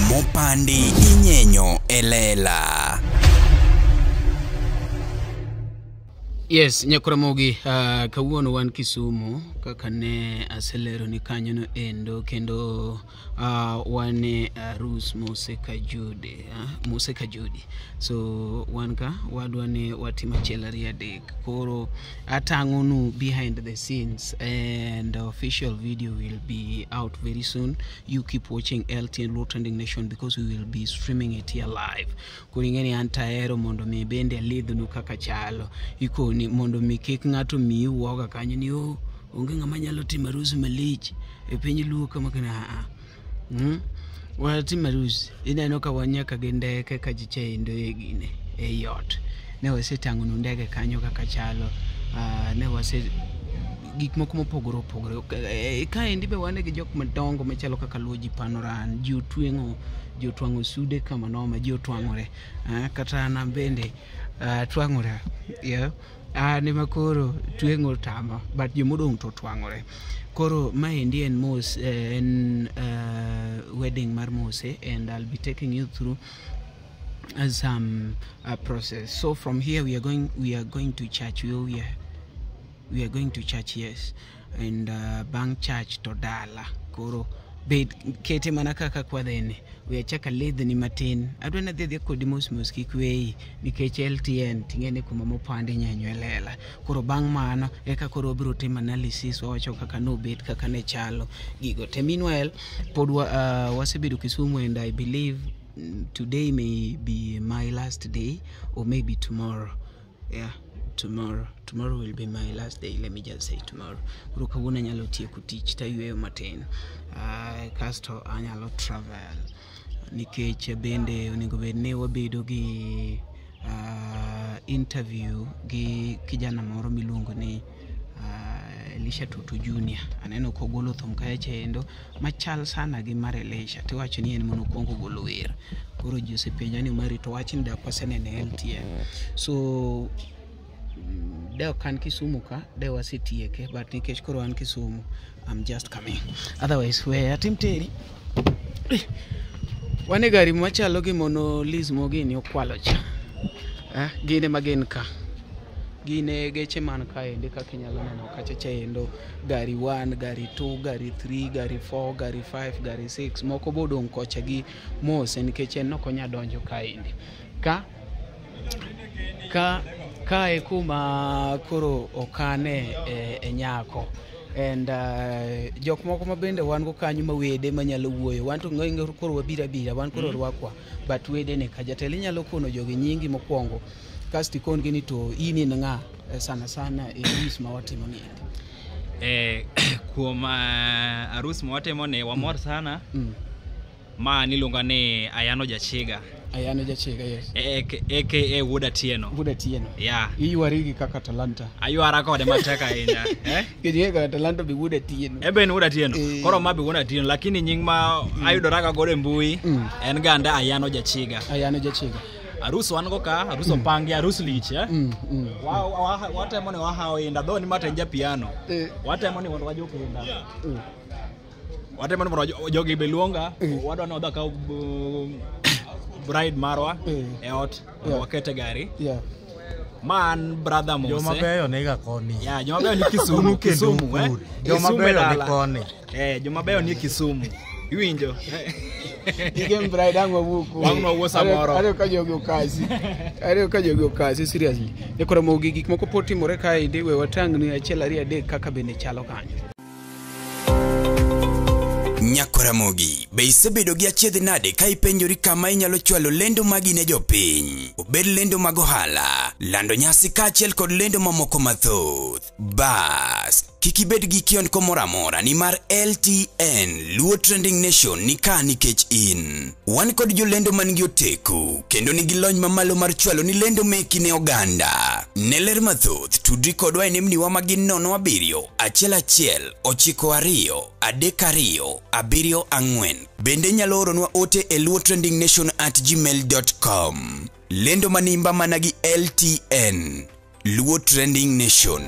Mopandi inyenyo elela. Yes, Nyakoramogi, kawuono wan Kisumu kaka ne aselero ni kanyono endo kendo wan e arus Mose Kajudi, Mose Kajudi. So wan ka wadwa ni watim achiel ariyo adek. Koro atang'onu behind the scenes and the official video will be out very soon. You keep watching LTN Luo Trending Nation because we will be streaming it here live. Koro ing'e ni an tahero mondo mi bende alidhnu kaka chalo. Ikoni mondo mi kik ng'ato miyi uoga kanyo ni oh, onge ng'ama nyalo timo arus malich e piny Luo kama kana a. Watimo arus ineno ka wan nyaka gi ndeke ka ji chendo e gine e ot. Ne wasetang'onu ndege kanyo kaka chalo. Ne wase gik moko mopogore opogore. Kaendi be wan gi jok madongo machalo kaka Luo ji panoran, ji otweng'o, ji otwang'o sude kama noma, ji otwang'ore. Kata an bende twang'ora. Yeah. An ema koro tweng'o tama, but jomodong' to twang'ore. Koro maendi en mos, en wedding mar Mose, and I'll be taking you through some process. So from here we are going to church. We are going to church, yes. And bang church to dala. Koro bed kete mana kaka kwadhene. We achaka lidhni matin. Adwa ni adhi adhiya kodi mos mos kik weyi nikech LTN ting'eni kuma mopandi nyenyo e lela. Koro bang' mano eka koro wabiro timo analysis wawacho kaka nobet kaka ne chalo gigo te. Meanwhile pod wasebedo Kisumu and I believe today may be my last day or maybe tomorrow. Yeah, tomorrow will be my last day. Let me just say tomorrow. Koro kawuono anyalo tieko tich tayweyo matin. Kasto anyalo travel. Nikech bende onego bed ni wabedo gi interview gi kijana moro miluongo ni Elisha Tutu Junior. Aneno kogolo thum kacha endo machal sana gi mar Elisha. Tiwacho ni en mono okuongo golo wer. Koro ji osepenja ni Omari to wachni dak wasenene e LTN. So de ok an Kisumu ka, de wasetieke, but nikech koro an Kisumu, I'm just coming. Otherwise, we atim teri. Wan e gari machalo gi mono Liz Mogini okwalo cha. Gin ema gin ka. Gin e geche man kaendi kaka inyalo neno kacha cha endo. Gari 1, gari 2, gari 3, gari 4, gari 5, gari 6. Moko bodong' kocha gi mos nikech en ok onya donjo kaendi. Ka e kuma koro okane e nyako. And jok moko ma bende wan go kanyo ma wede manyalo wuoyo. Wan to ng'e koro wabiro abira, wan koro rwakwa. But wede ne ka jatelo inyalo kono jogi nyingi mokwongo. Kasto ikon gi ni to in in ng'a sana sana e arus ma watimo ni endi. Kuom arus ma watimo ni wamor sana. Ma niluonga ni Ayano Jachiga. Ayano Jachiga, yes. AKA Wuod Atieno. Wuod Atieno. Yeah. Iywari gi kaka Talanta. Aywara kode matek ahinya. Eh? Kech kaka Talanta be Wuod Atieno. En be en Wuod Atieno. Koro ma be Wuod Atieno, lakini nying ma ayudora ga godo e mbui en ganda Ayano Jachiga. Ayano Jachiga. Arus wan go ka, arus opangi, arus lich, eh? Watemo ni wahawo inda, dho ni ma to en ja piano. Watemo ni mondo wajuk inda. Watemo ni mondo jogi be luonga, wadwa ni wadhi wakaw bride marwa e ot, mondo waket e gari. Ma an brother Mose. Joma beyo niga koni. Ya, joma beyo ni Kisumu, Unu kendo Kisumu, eh. upur. Joma Kisumu e beyo ni dala. koni. Joma beyo ni Kisumu. Iwinjo? Igem bride ang' wawuo kuome. Wang' wawuo samoro. Ariyo ka jogi okasi. Ariyo ka jogi okasi seriously. Nyakoro mogi gik moko pod timore kaendi we watang'ni achiel ariyo adek kaka bende chalo kanyo. Nyakoramogi, be isebedo gi achiedh nade ka ipenjori kama inyalo chwalo lendo magi ne jopiny? Obed lendo mag ohala, lando nyasi kaachiel kod lendo mamoko mathoth. Bas, kik ibed gi kiondko moro amora nimar LTN Luo Trending Nation ni ka nikech in. Wan kod jolendo man gi oteku kendo nigi lony mamalo mar chwalo ni lendo meki ne oganda. Ne ler mathoth, tudri kodwa e nembniwa ma gin 07 11 92 32 74. Bende inyalo oronwa ote e luotrendingnation@gmail.com. Lendo manimba mana gi LTN. Luo Trending Nation.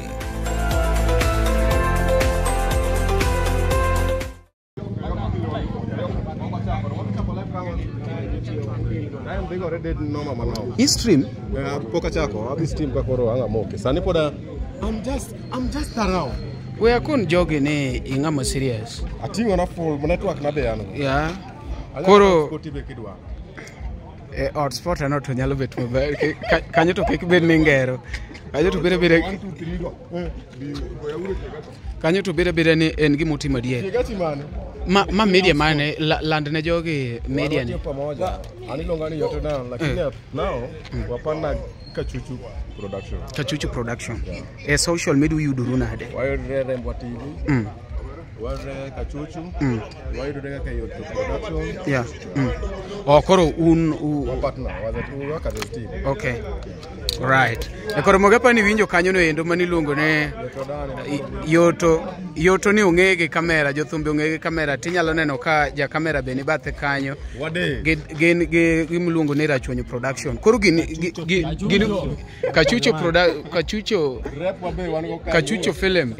I-stream? Pok achako, adhi stream ka koro ang' amoke. Sani pod I'm just around. We akon jogi ni ing'ama serious. Ating'o na full network na be an go. Yeah. Anyalo Koro hotspot be kidwaro. E hotspot ano to nyalo bet maber. Kanyo to kik bed ni ngero. Kanyo to bede bede 1 2 3 go. Bi goyauru tiega to. Kanyo to bede bede ni en gima otimo adier. Tiega ti mane? Ma media mane land ne jogi media ni. Watiyo pamoja. An iluonga ni Yoto Dan, lakini now wapanda Kachuchu Production. Kachuchu Production. E social media uyudoru nade? Wayudre Rembwa TV. Wayudre Kachuchu. Wayudre kaka Yoto Production. Yeah. Oh, koro un Wa partner, we work as a team. Okay. Right. E koro mogepa ni winjo kanyo no endo maniluongo ne Yoto Yoto ni ong'e gi kamera, jothumbe ong'e gi kamera, tinyalo neno ka ja kamera be ni bathe kanyo. Wade. Gin gi gimiluongo ni Rachuonyo Production. Koro gin gin Kachucho Production, Kachucho Rep wabe wan go kanyo. Kachucho Film.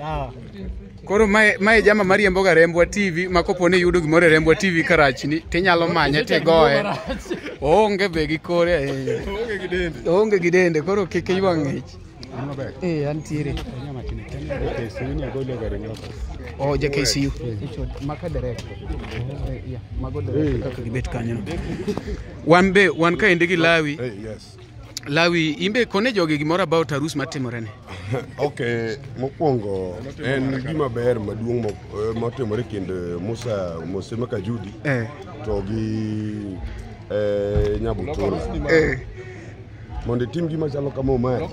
Koro mae jama mariembo ga Rembwa TV ma kopo ni yudo gimoro e Rembwa TV karachni tinyalo manye tigoye. Oonge be gi kore ahinya. Oonge gi dende. Oonge gi dende koro kik iywa ng'ich. Eh, antiere. Oh, ja KCU. Maka direct. Yeah, mago direct kaka gibet kanyo. Wan be wan kaendi gi Lawi. Hey, yes. Lawi, imbe kone jogi gimoro about arus matimore ni. Ok, mokwongo en gima ber maduong' motimore kind Musa Mose Makajudi to gi Nyabutula. Mondo itim gima chalo kama Omari,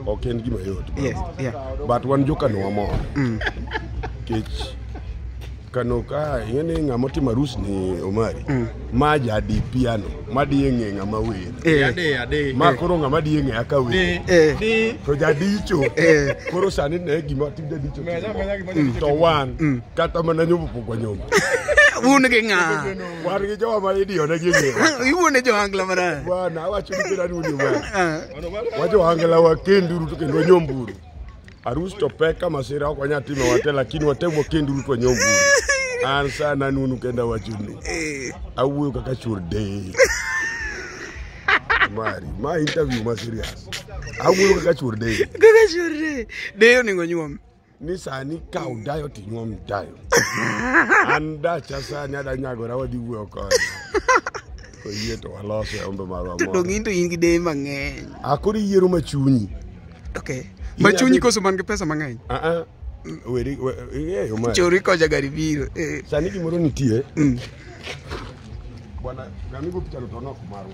ok en gima yot. Yes, yeah. But wan jokano wamor. Nikech Kano ka ing'e ni ng'ama otimo arus ni Omari. Ma jadi piano, ma diye ng'e ng'ama wer. Ade. Ma koro ng'ama diye ng'e aka wer. To jadicho. Koro sani ne gima tim jadicho. Timo. To wan kata mana nyombo pok wanyombo. Un gi ng'a? Wan gi jowa ma idiyo ne gi ng'ewa. Iwuone jo-Angla marach. Bwana awacho ni kendo an wuon Wa jo-Angla wakenduru to kendo wanyomburu. Arus to pek ka masira ok wanyal timo wate lakini watem wakenduru to wanyomburu. An sana nunu kendo awachonu. Awuoyo kaka chuor deye. Mari, ma interview ma serious. Awuoyo kaka chuor deye. Kaka chuor deye. Deye onego nyuom. Ni sani kaw dayo to inyuom dayo. An dacha sani ada nyagora wadhi wuoyo kode. Koyie to waloso e ombe marwa To moro. dong' in to in gi deye mang'eny. Ah, koro iyiero machunyi. Okay. Machunyi koso man gi pesa mang'eny? Ah ah. Weri, ing'eyo ma. Chori kocha gari biro. Sani gimoro nitie. Bwana, gamigo pichano to nok marwa.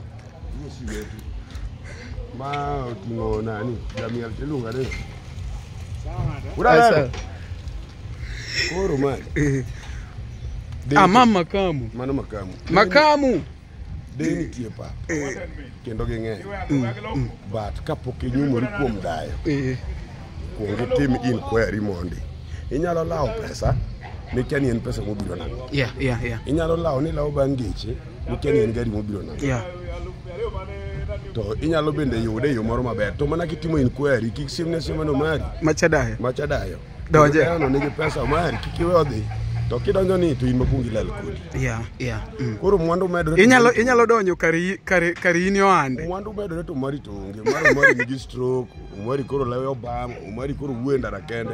Iwo si wetu. Ma oting'o nani? Jamiel tiluonga ni. Ura. Koro ma. Ah, ma makamu. Mano makamu. Makamu. Deye nitie pa. Kendo ging'eny. But kapok inyumori kuom dayo. Kuong itim inquiry mondi. Inyalo lawo pesa mikia ni en pesa mobiro nang'o. Yeah. Inyalo lawo ni lawo bang' geche mikia ni en gari mobiro nang'o. To inyalo bende yude e yo moro maber. To mana kitimo inquiry kik simne sima no mari. Machadayo. Machadayo. Donje. Dayo no nigi pesa mari kik iwe odhi. To kidonjo ni to in makuong ilal kodi. Yeah. Koro mwandu medore. Inyalo donjo kar in ohande. Mwandu medore to mari to onge. Mar Omari nigi stroke, Omari koro lewe obam, Omari koro wuoyo e ndara kende.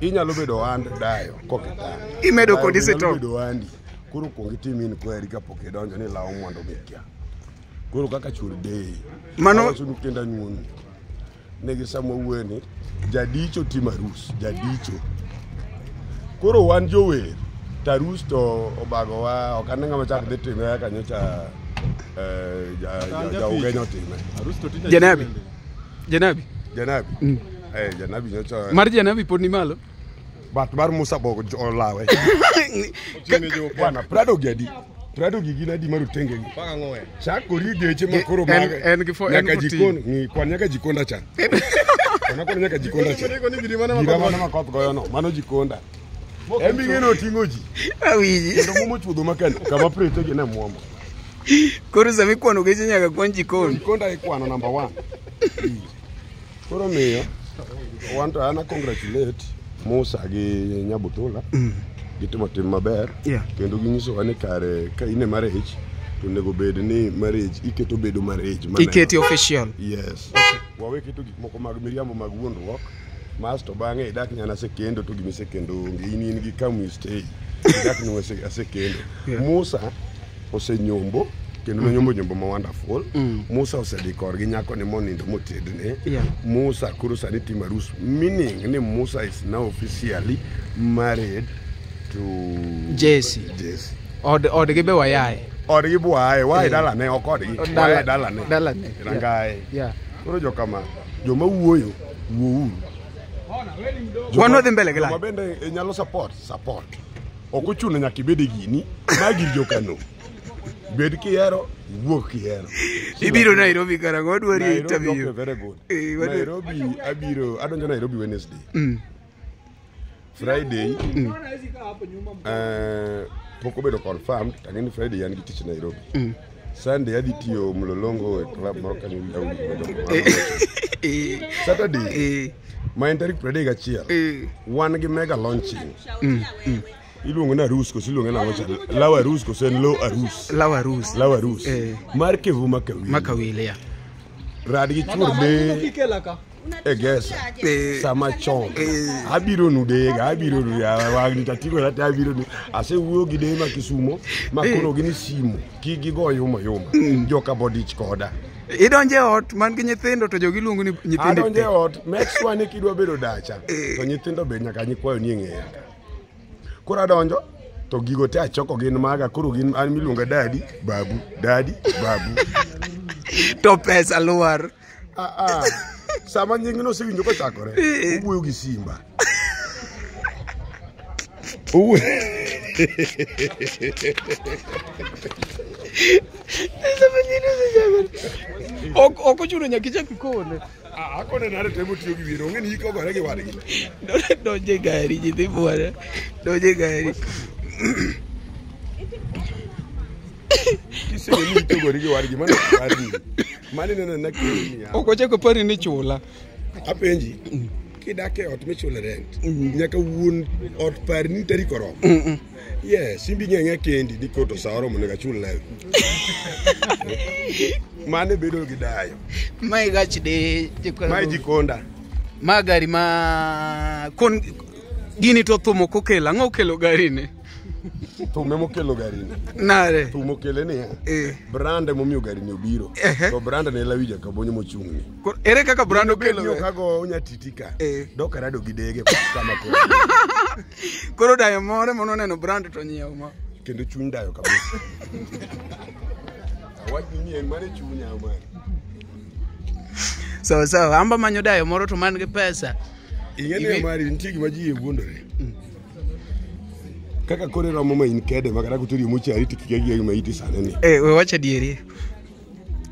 Inyalo bedo ohand dayo kokitang'. Imedo kodi Dayo be nyalo sitong. bedo ohandi. Koro kuong itim inquiry kapok idonjo ni lawo mwandu mikia. Koro kaka chuor deye. Awacho ni kendo anyuonu. Negi sama wuoyo ni jadicho timo arus, jadicho. Koro wan jower, to arus to obagowa, ok ane ng'ama chak dhi time kaka nyocha ja Ugenya otime. Janabi. Janabi. Janabi. Janabi nyocha. Mar Janabi pod ni malo. But mar Musa Bogo olawe. Bwana, Prado gi adi? Prado gi gin adi marotenge gi? Chakori geche ma koro mag En gi nyaka en 14. jikon, ng'i kwan nyaka jikonda cha. Kwan kwan nyaka jikonda cha. Gira mano ma koth goyo no, mano jikonda. Embi ng'eno oting'o ji. Awinji. Kendo muomo chuodho makano, kama prete gi ne muomo. Koro sama ikwano geche nyaka kwan jikon. Jikonda ikwano number 1. Koro miyo, wan to an a congratulate Musa gi Nyabutula. Gitimo tim maber. Kendo ginyisowa ni kare ka in e marriage to onego bed ni marriage iketo bedo marriage maneno. Iketi official. Yes. Wawe keto gik moko mag miriambo mag wuondruok. Mas to bang'e idak nyana asekendo to gimisekendo onge. In gi come we stay. Idak ni asekendo. Musa osenyombo kendo nonyombo nyombo ma wonderful. Musa osedhi korgi nyako ni monindo motedne. Musa koro sani timo arus meaning ni Musa is now officially married to Jesse. Jesse. Odgi be wayae. Odgi bwaye, wae dalane ok odgi. Wae dalane. Dalane. Rangae. Yeah. Koro jokama joma wuoyo wuouru. Wan wadhi mbele gi Joma live. bende nyalo support. Ok ochuno nyaka ibed e gini. Ma gir jokano. Bed kihero, wuog kihero. Ibiro Nairobi karang'o? Wadwari Nairobi, interview. okay, very good. Nairobi abiro, adonjo Nairobi Wednesday. Friday pok obedo confirmed, tang'e ni Friday an gi tich Nairobi. Sunday adhi tiyo Mlolongo e club moro kanyo wiya. Saturday ma en tarik 31 wan gi mega launching. Iluongo ni arus koso iluonge nang'o cha? Law arus koso en low arus? Law arus. Law arus. Mar Kevu Makawili. Makawili, ya. Rad gi chuor de e gesa sama chon. Abiro nu dega, abiro nu ya wang'ni tating'ora te abiro nu. Asewuoyo gi deye ma Kisumo ma koro gini simu kik gigo yuma yuma. Joka bodich koda. Idonje ot man gi nyithindo to jogi luongo ni nyithindo. Adonje ot, make sure ni kidwa bedo dacha to nyithindo be nyaka nyikwayo ni e ng'eya ka. Koro adonjo to gigo te achoko gin maga koro gin an miluonga dadi babu dadi babu. To pesa lwar. Sama nyingno osewinjo kochakore, owuoyo gi simba. Owuoyo. Ok ochuno nyaka ichak ikone. Akone nade to emotiyo gi wiye, ong'e ni iko ogore gi wadgi. Donje gari nyithi bwana. Donje gari. Kisene ni iko ogore gi wadgi, mano ok parni. Mano ineno na kendi niya. Ok ochako pari ni chula. Apenji, kidak e ot michule rent, nyaka wuon ot par ni tarik oromo. Yes, imbi ng'e kendi ni koto sa oromo onego achul levy. Mano bedo gi dayo. Mae gach de Mae jikonda. Ma gari ma kon gini to thum ok okelo. Ang'o okelo gari ni? Thum emokelo gari ni. Nare. Thum okele niya. Brand emomiyo gari ni obiro. To brand ne Lawi Jakabonyo mochung'ne. Ere kaka brand okelo? Ni okago nyatiti ka. Dok arado gi dege kama koro. Koro dayo moro mono neno brand to nyiewo ma. Kendo chuny dayo kabisa. Awach ni en mane chunya mare. Sawa sawa, amba manyo dayo moro to man gi pesa. Ing'e ni mari nitie gima ji wuondore. Kaka koro romo ma in kede ma kata koteri mochari to kik gi gima iti sani ni. We wach adieri.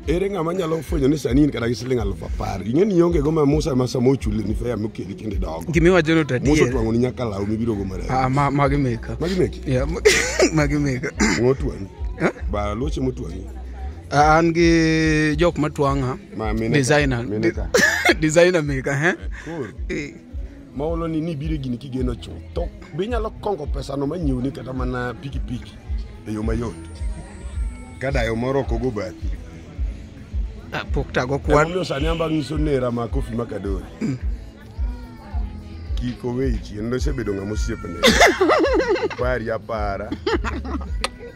Ere ng'ama nyalo fwenyo ni sani in kata gi siling 10,000. Ing'e ni ionge go ma Musa ma sama ochuli ni fare mokeli kendo idogo. Gima iwacho no to adier. Musa otwang'o ni nyaka law mibiro go marach. Ah, magi meka. Magi meki? Yeah, magi meka. Ng'otwang'i. Ba loche motwang'i. An gi jok matwang'a. Designer. Designer meka, he? Koro. Maolo ni biro gini kigeno chuth. To be inyalo kongo pesa no manyiewni kata mana pikipiki e yo mayot. Ka dayo moro ok ogo bathi. Pok tago kwan. Emomiyo sani amba ng'iso nera ma Kofi Makadori. Kik oweyi chien, nosebedo ng'ama osiepne. Pari apara.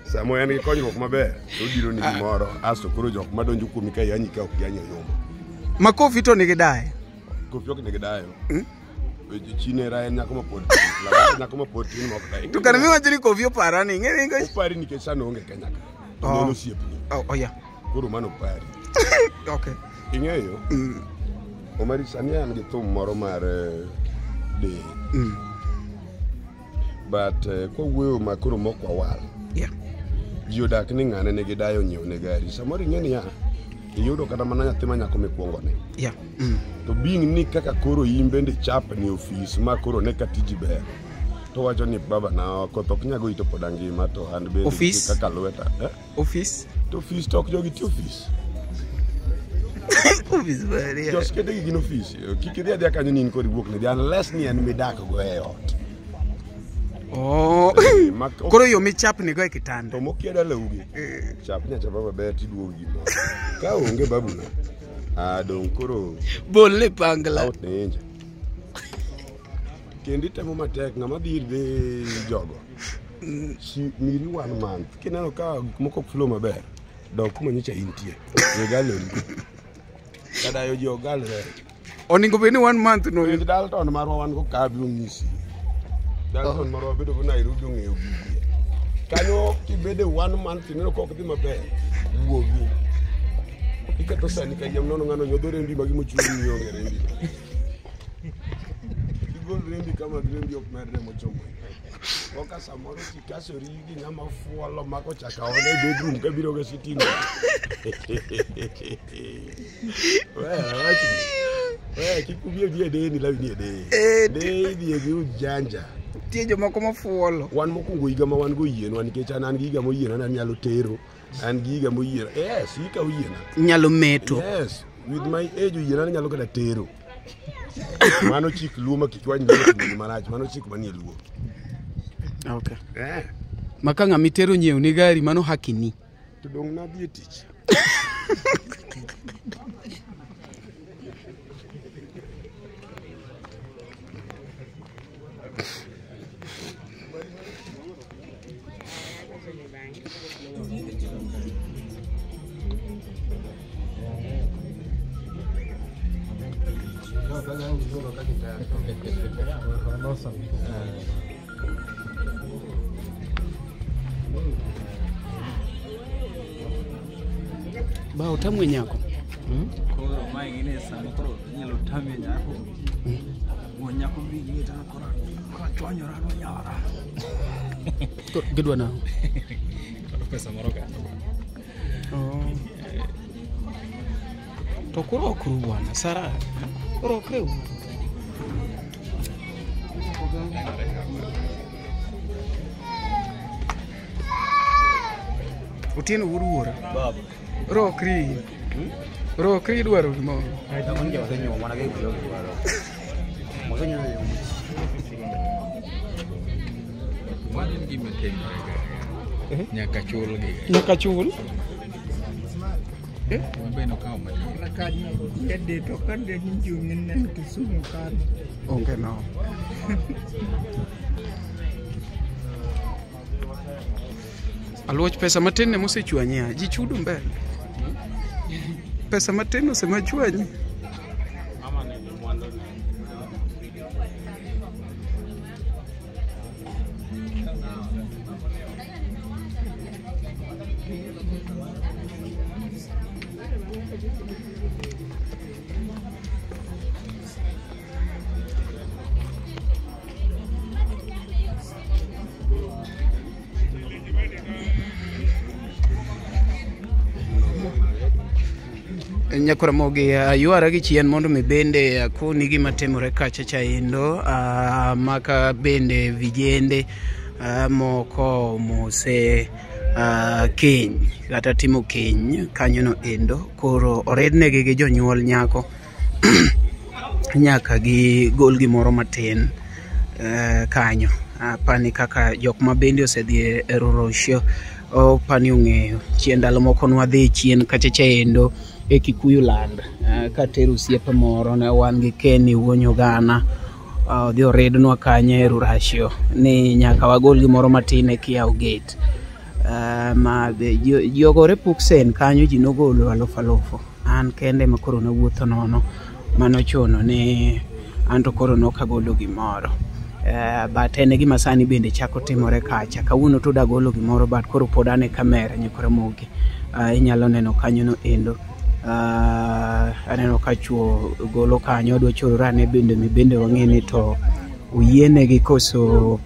Samo en gi konyruok maber, to obiro ni gimoro. Asto koro jok madonjo kuomi ka yanyi ka ok giyanyo yombo. Ma Kofi to nigi dayo? Kofi ok nigi dayo. Chinera en nyako mapod tin. Nyako mapod tin ma ok dayo. To kar miwacho ni Kofi opara ni, ing'e ni Opari nikech sani oonge Kenya ka. To ne en osiepni. Oh yeah. Koro mano opari. Okay. Ing'eyo? Omari sani an gi thum moro mar de. But kwawuoyo ma koro mok wawal. Yeah. Ji odak ni ng'ane nigi dayo nyiewo ne gari. Samoro ing'e niya, iyudo kata mana nyathi ma nyako mikwongo ne. Yeah. To being ni kaka koro in bende chap ni ofis ma koro ne ka tiji ber. To wacho ni baba na koth ok nyago ito pod angima to an bende Ofis? kaka lweta. Ofis? To ofis to ok jogi ti ofis. Ofis ber. Yeah. Joskete gi gin ofis. Kik idhi adhiya kanyo ni in kod iwuok ne unless ni en midak go e ot. Oh. Koro yo michapni go e kitanda. To mokia dalaugi. Chapni achapa maber tiduogo gimoro. Ka onge babuna. Dong koro bol ne pangla. Out ne inja. Kendo itemo matek ng'ama dhi ir dhi jogo. Miri 1 month. Kineno ka gik moko ok flow maber, dok kuma nyocha intie. We galori. Kadayo ji ok galre. Onego bed ni 1 month no. Penj Dalton marwa wan go ka biro nyisi. Dalton marwa wabedo go Nairobi ong'eyo gigi. Kanyo kibede 1 month ineno ka ok dhi maber, wuogi. Iketo sani ka yiem nono ng'ano nyodho rembi ma gimochung' ni onge rembi. Igol rembi kama rembi ok medre mochomo. Koka samoro tikasori gi ng'ama fuolo ma kochako aona e bedroom kabiro go sitting. We kik ubie bi e deni lawi ni e deni. Dei idhi gi ujanja. Nitie jomoko mafuolo. Wan mokwongo higa ma wan go yienwa nikech an gi higa moyiena an nyalo tero. An gi higa moyiena. Yes, hika oyiena. Nyalo meto. Yes, with my age oyiena nyalo kata tero. Mano chik Luo ma kik wany Luo timo gima rach, mano chik manie Luo. Okay. Ma ka ng'ama itero nyiewo ni gari mano haki ni. To dong' nadhi e tich. Ba otamwe nyako. Koro mae ng'ine sama koro inyalo tamie nyako. Wuon nyako bi ng'i to koro achwanyora nonyara. Gidwa nang'o? Pesa moro kanyo. Oh. To kurokru bwana, Sara. Urokre uru. Otieno wuod wuora. Baba. Rokri. Rokri idwaro gimoro. Mano en gima timore ga. Nyaka chulgi. Nyaka chul. Wan be nokawo matin. To kade ni jung'in en Kisumu kanyo. Onge no. Aluoch pesa matin ne mosechwanyi a. Ji chudo mbele. Pesa matin osemachwanyi. Mama nigi mwandu ne. Nyakoramogi ywara gi chien mondo mi bende akoni gima timore kacha cha endo maka bende vijende moko mose keny kata timo keny kanyono endo koro orednegi gi jonyuol nyako nyaka gigol gimoro matin kanyo. Apani kaka jok ma bende osedhi e Rorosho opani ong'eyo chien ndalo moko nwadhi chien kacha cha endo e Kikuyu land katero osiepe moro ne wan gi Kenny wuon Ugana odhi orednwa kanyo e Rurasio ni nyaka wagol gimoro matin e kiyawo gate ma ji ogore puksen kanyo ji nogolo alufu alufu an kende ma koro nawuotho nono manochuno ni anto koro nokagolo gimoro. But en gima sani bende chako timore kacha kawuono to dagolo gimoro but koro pod an e kamera Nyakoramogi inyalo neno kanyo no endo aneno ka chuo golo kanyo odwa chorore ane bende mi bende wang'e ni to oyienegi koso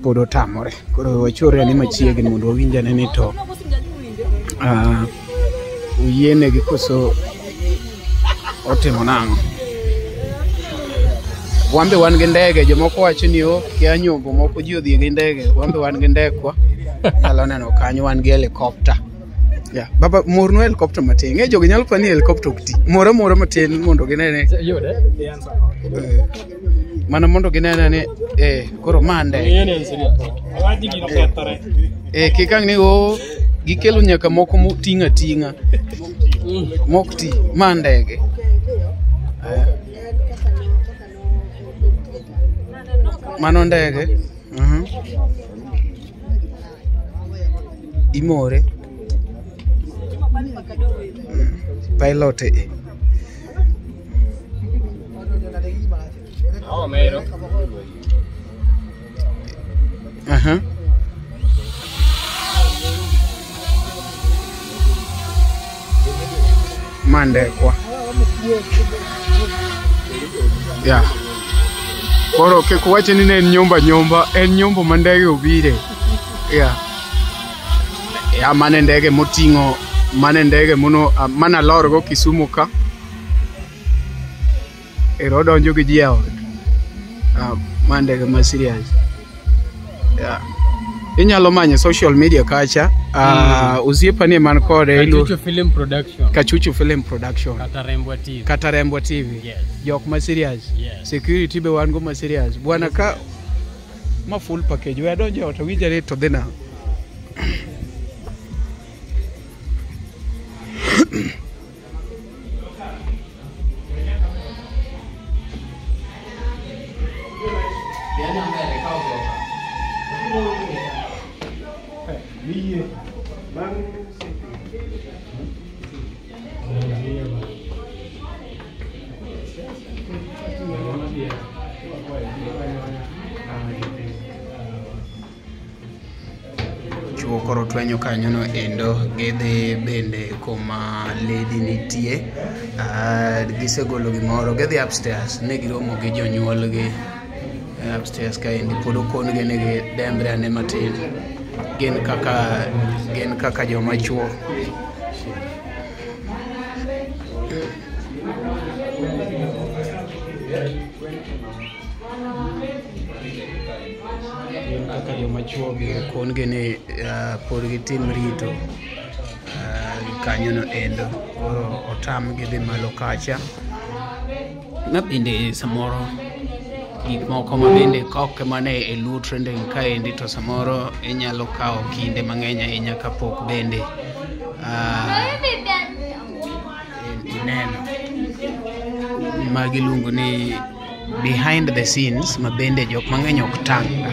pod otamore koro wachorre ane machiegni mondo wawinj ane ni to oyienegi koso otimo nang'o. Wambe wan gi ndege, jomoko wacho ni o kia nyombo moko ji odhi gi ndege, wambe wan gi ndekwa. Nyalo neno kanyo wan gi helicopter. Yeah. Baba mornwa helicopter matin. Ng'e jogi nyalo pani helicopter ok ti. Mora mora matin mondo ginene. Mana mondo ginene ni koro ma ndege. Kik ang' ni o gikelo nyaka moko moting'o ating'a. Mok ti, ma ndege. Mano ndege. Imore. Pilot e. Ma ndekwa. Yeah. Koro kik wache ni ne en nyumba nyumba, en nyumba ma ndege obire. Yeah. Ya mane ndege moting'o, mane ndege mono mana lorgo Kisumu ka. Ero odonjo gi ji e ot. Ma ndege ma serious. Yeah. Inyalo manye social media kacha. Osiepani man kode Kachuchu Film Production. Kachuchu Film Production. Kata Rembwa TV. Kata Rembwa TV. Yes. Jok ma serious. Yes. Security be wan go ma serious. Bwana ka ma full package. We adonjo e ot awinjo ni to dhi nang'o. Chuo koro twenyo kanyono endo gidhi bende kuma lady nitie. Gisegolo gimoro gidhi upstairs ne giromo gi jonyuolgi. Upstairs kaendi pod okon gi ni gidembre ane matin. Gin kaka joma chuo. Gin kaka joma chuo gi okon gi ni pod gitim rito kanyono endo. Koro otamgi dhi malo kacha. Ma bende samoro gik moko ma bende kok mana e Luo Trending kaendi to samoro inyalo kawo kinde mang'eny ahinya kapok bende ineno. Magi iluongo ni behind the scenes ma bende jok mang'eny ok tang' ga.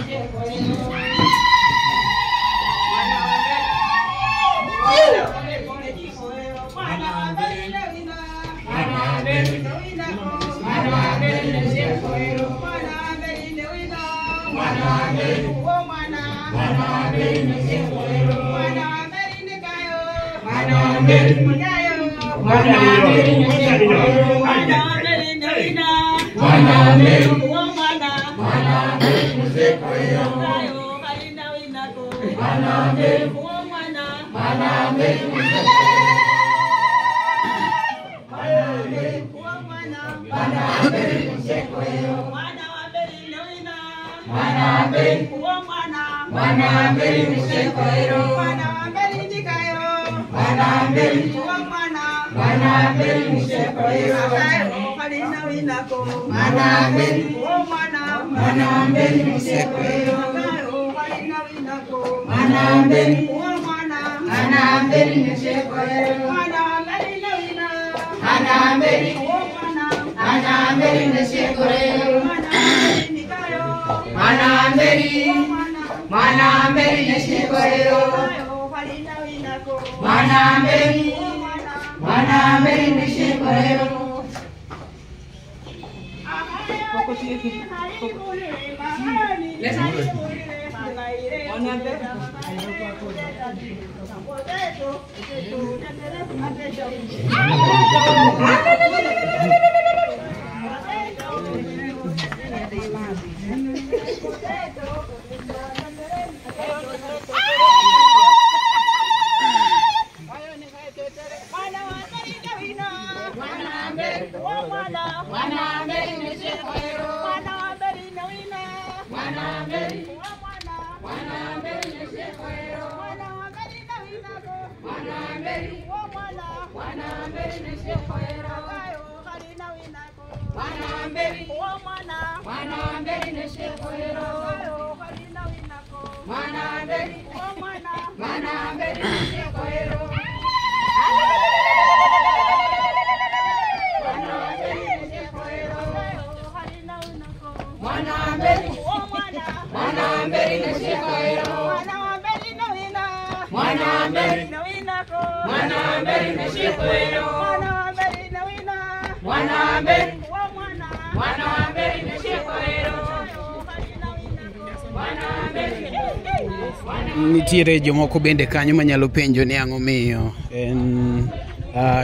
Nitiere jomoko bende kanyo manyalo penjo ni ang'o miyo en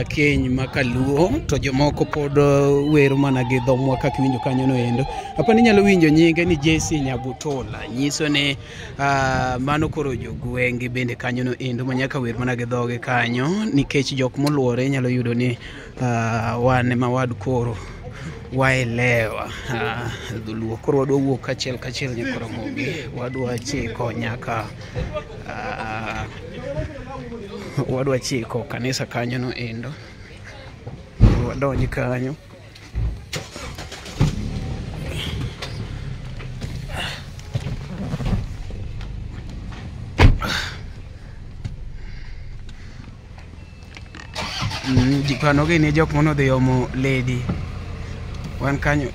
keny ma kaluo to jomoko pod wero mana gi dhomwa kaka iwinjo kanyo no endo. Apani inyalo winjo nyinge ni Jesse Nyabutola, nyiso ni mano koro jogwenge bende kanyo no endo manyaka wer mana gi dhoge kanyo nikech jok moluore inyalo yudo ni wan ema wad koro waelewa dholuo. Koro wadwa wuok kachiel kachiel nyaka Ramogi, wadwa chiko nyaka wadwa chiko kanisa kanyo no endo, wadonj kanyo. Jipano gi ni jok manodhi omo lady wan kanyo.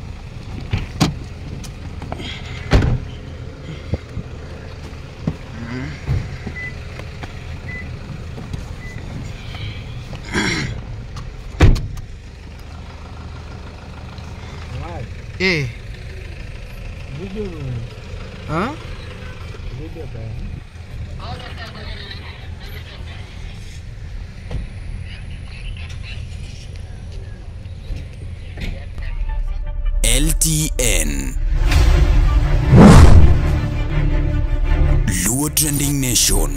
Video. Huh? Video ber. LTN. Trending Nation.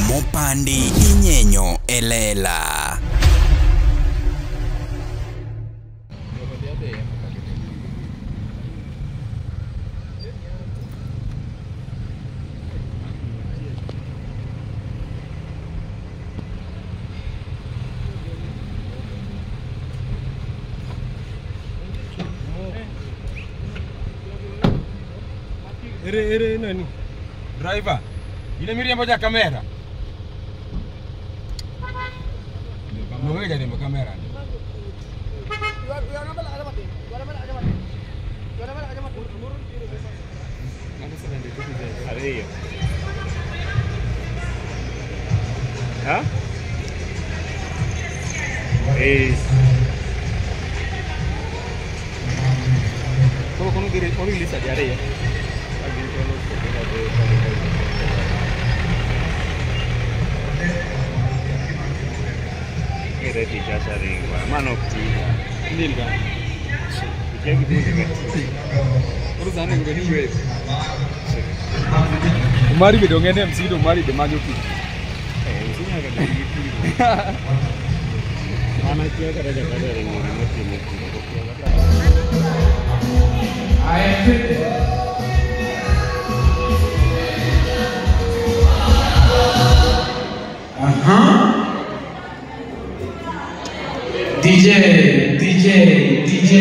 Mopandi inyenyo elela. Ere nani? Driver. Ile miriambo ja kamera. Nowe jariembo kamera ni. Ariyo. Ha? Eh. Koro kono gire kono lisa di ariyo. Umari be dongene MC do Umari be manyo pi. DJ, DJ, DJ.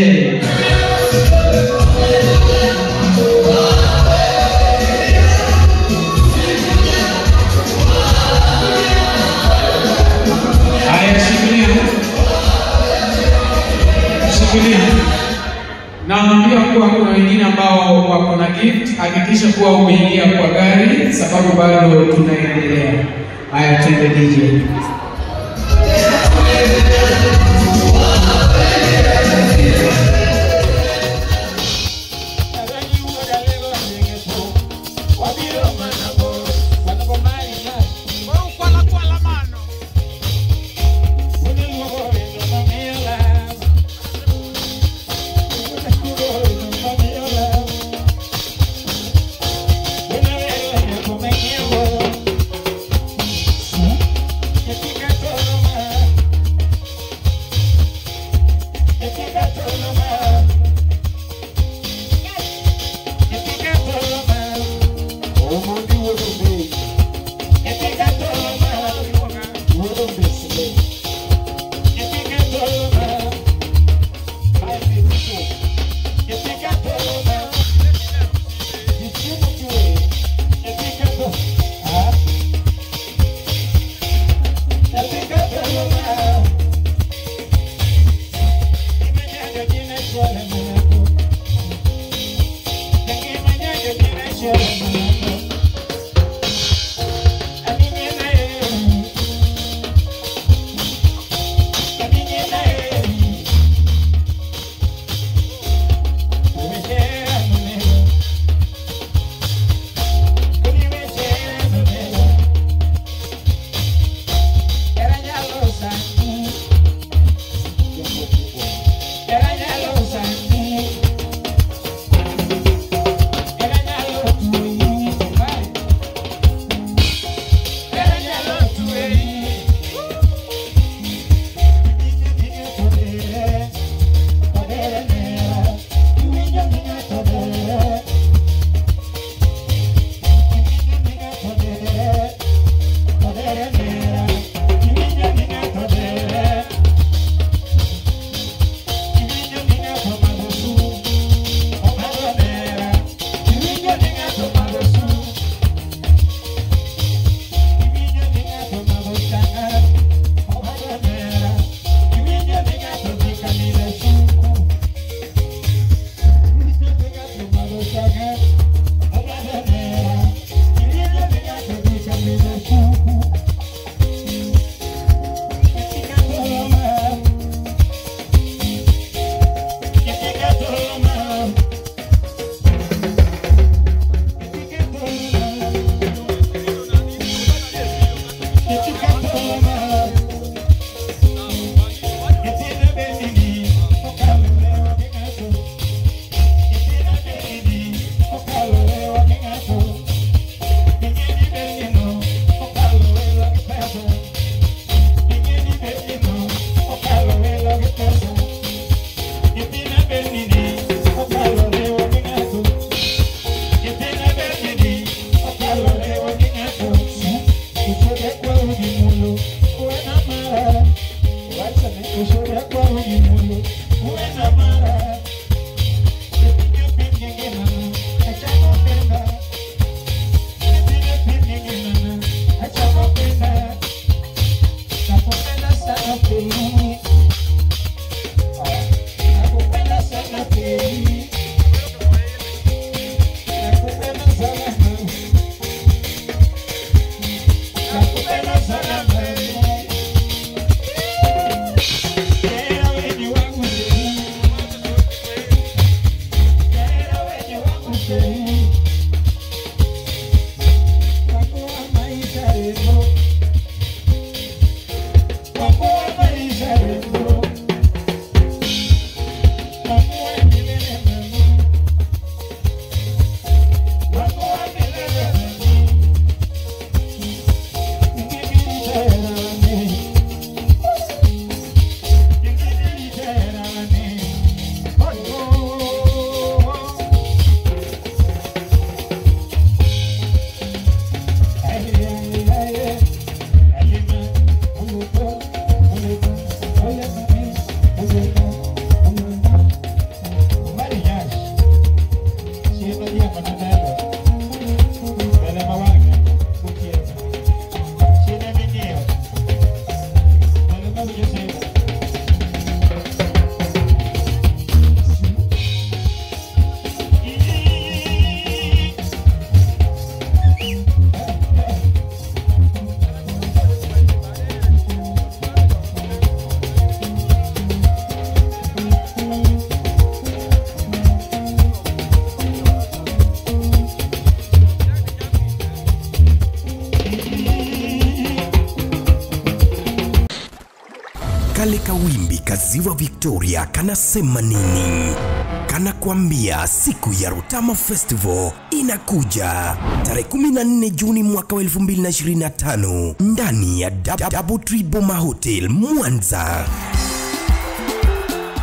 Haya, shikilia. Shikilia. Naambia kuwa kuna wengine ambao wako na gift, hakikisha kuwa umeingia kwa gari sababu bado tunaendelea. Haya, twende DJ. Thank you. Kale kawimbi kaziwa Victoria kanasema nini? Kanakuambia siku ya Rotama Festival inakuja tarehe 14 Juni mwaka 2025 ndani ya Double Tree Boma Hotel Mwanza.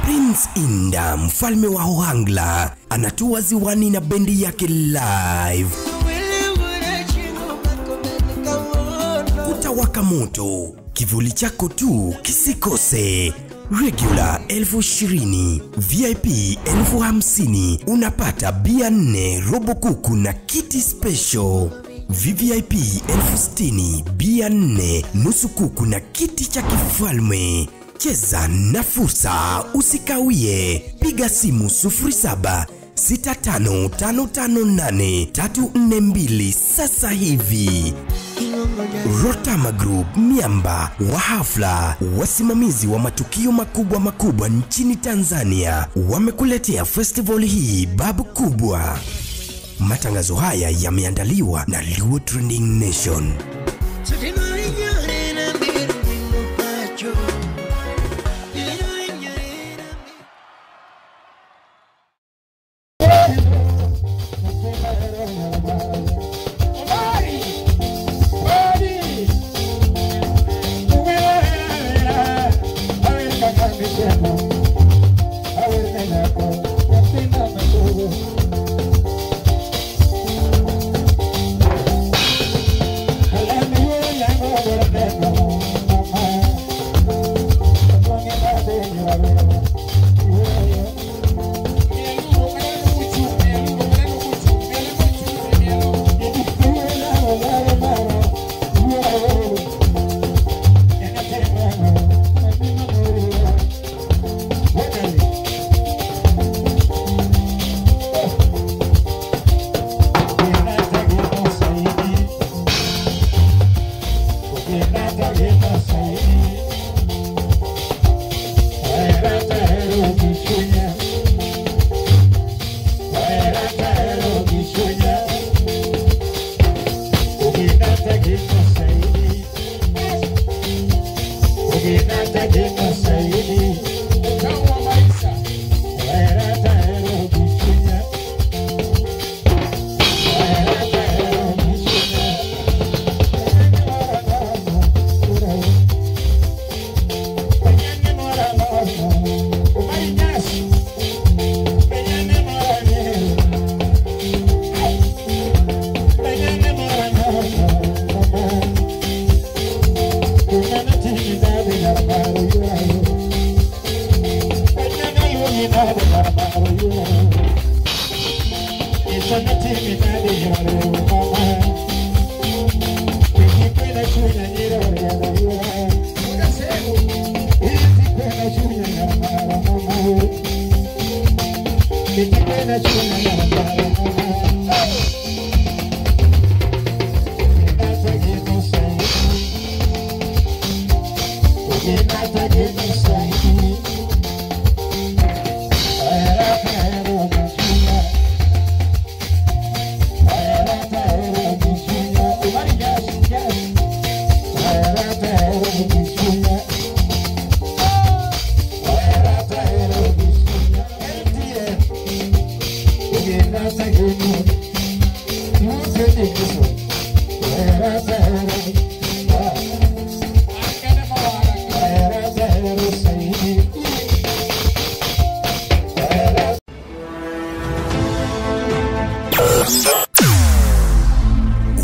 Prince Inda, mfalme wa Ohangla, anatua ziwani na bendi yake live. Kutawaka moto, kivuli chako tu kisikose. Regular 20,000, VIP 50,000, unapata bia 4, robo kuku na kiti special. VVIP 60,000, bia 4, nusu kuku na kiti cha kifalme. Cheza na fursa, usikawie. Piga simu 07 65 558 342 sasa hivi. Rotama Group, miamba wa hafla, wasimamizi wa matukio makubwa makubwa nchini Tanzania, wamekuletea festival hii babu kubwa. Matangazo haya yameandaliwa na Luo Trending Nation. Thank you.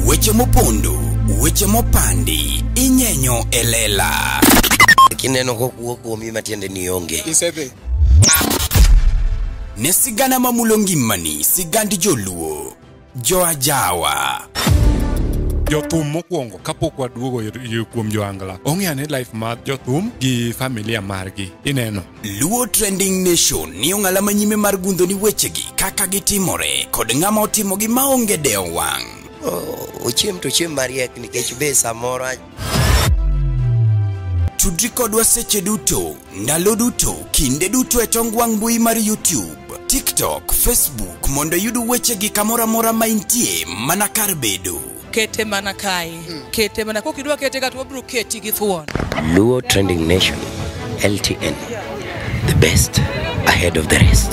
Weche mopondo, weche mopandi, inyenyo elela. Kineno kokuo kuomi matiende ni onge. Isedhi. Ne sigana mamulo ngimani, sigand joluo, joajawa. Jothum mokwongo kapok waduogo kuom joangla ong'eyo ni life mar jothum gi familia margi ineno. Luo Trending Nation ni ong'ala manyime mar gundho ni wechegi kaka gitimore kod ng'ama otimogi maonge dewo wang'. Ochiem to chiem mariek nikech be samoro. Tudri kodwa seche duto, ndalo duto, kinde duto e tong wang' mbui mar YouTube, TikTok, Facebook mondo iyud wechegi kamoro amora ma intie mana kar bedo. Kete mana kae. Kete mana kokidwa kete ka to wabiro keti gi thuon. Luo Trending Nation, LTN, the best ahead of the rest.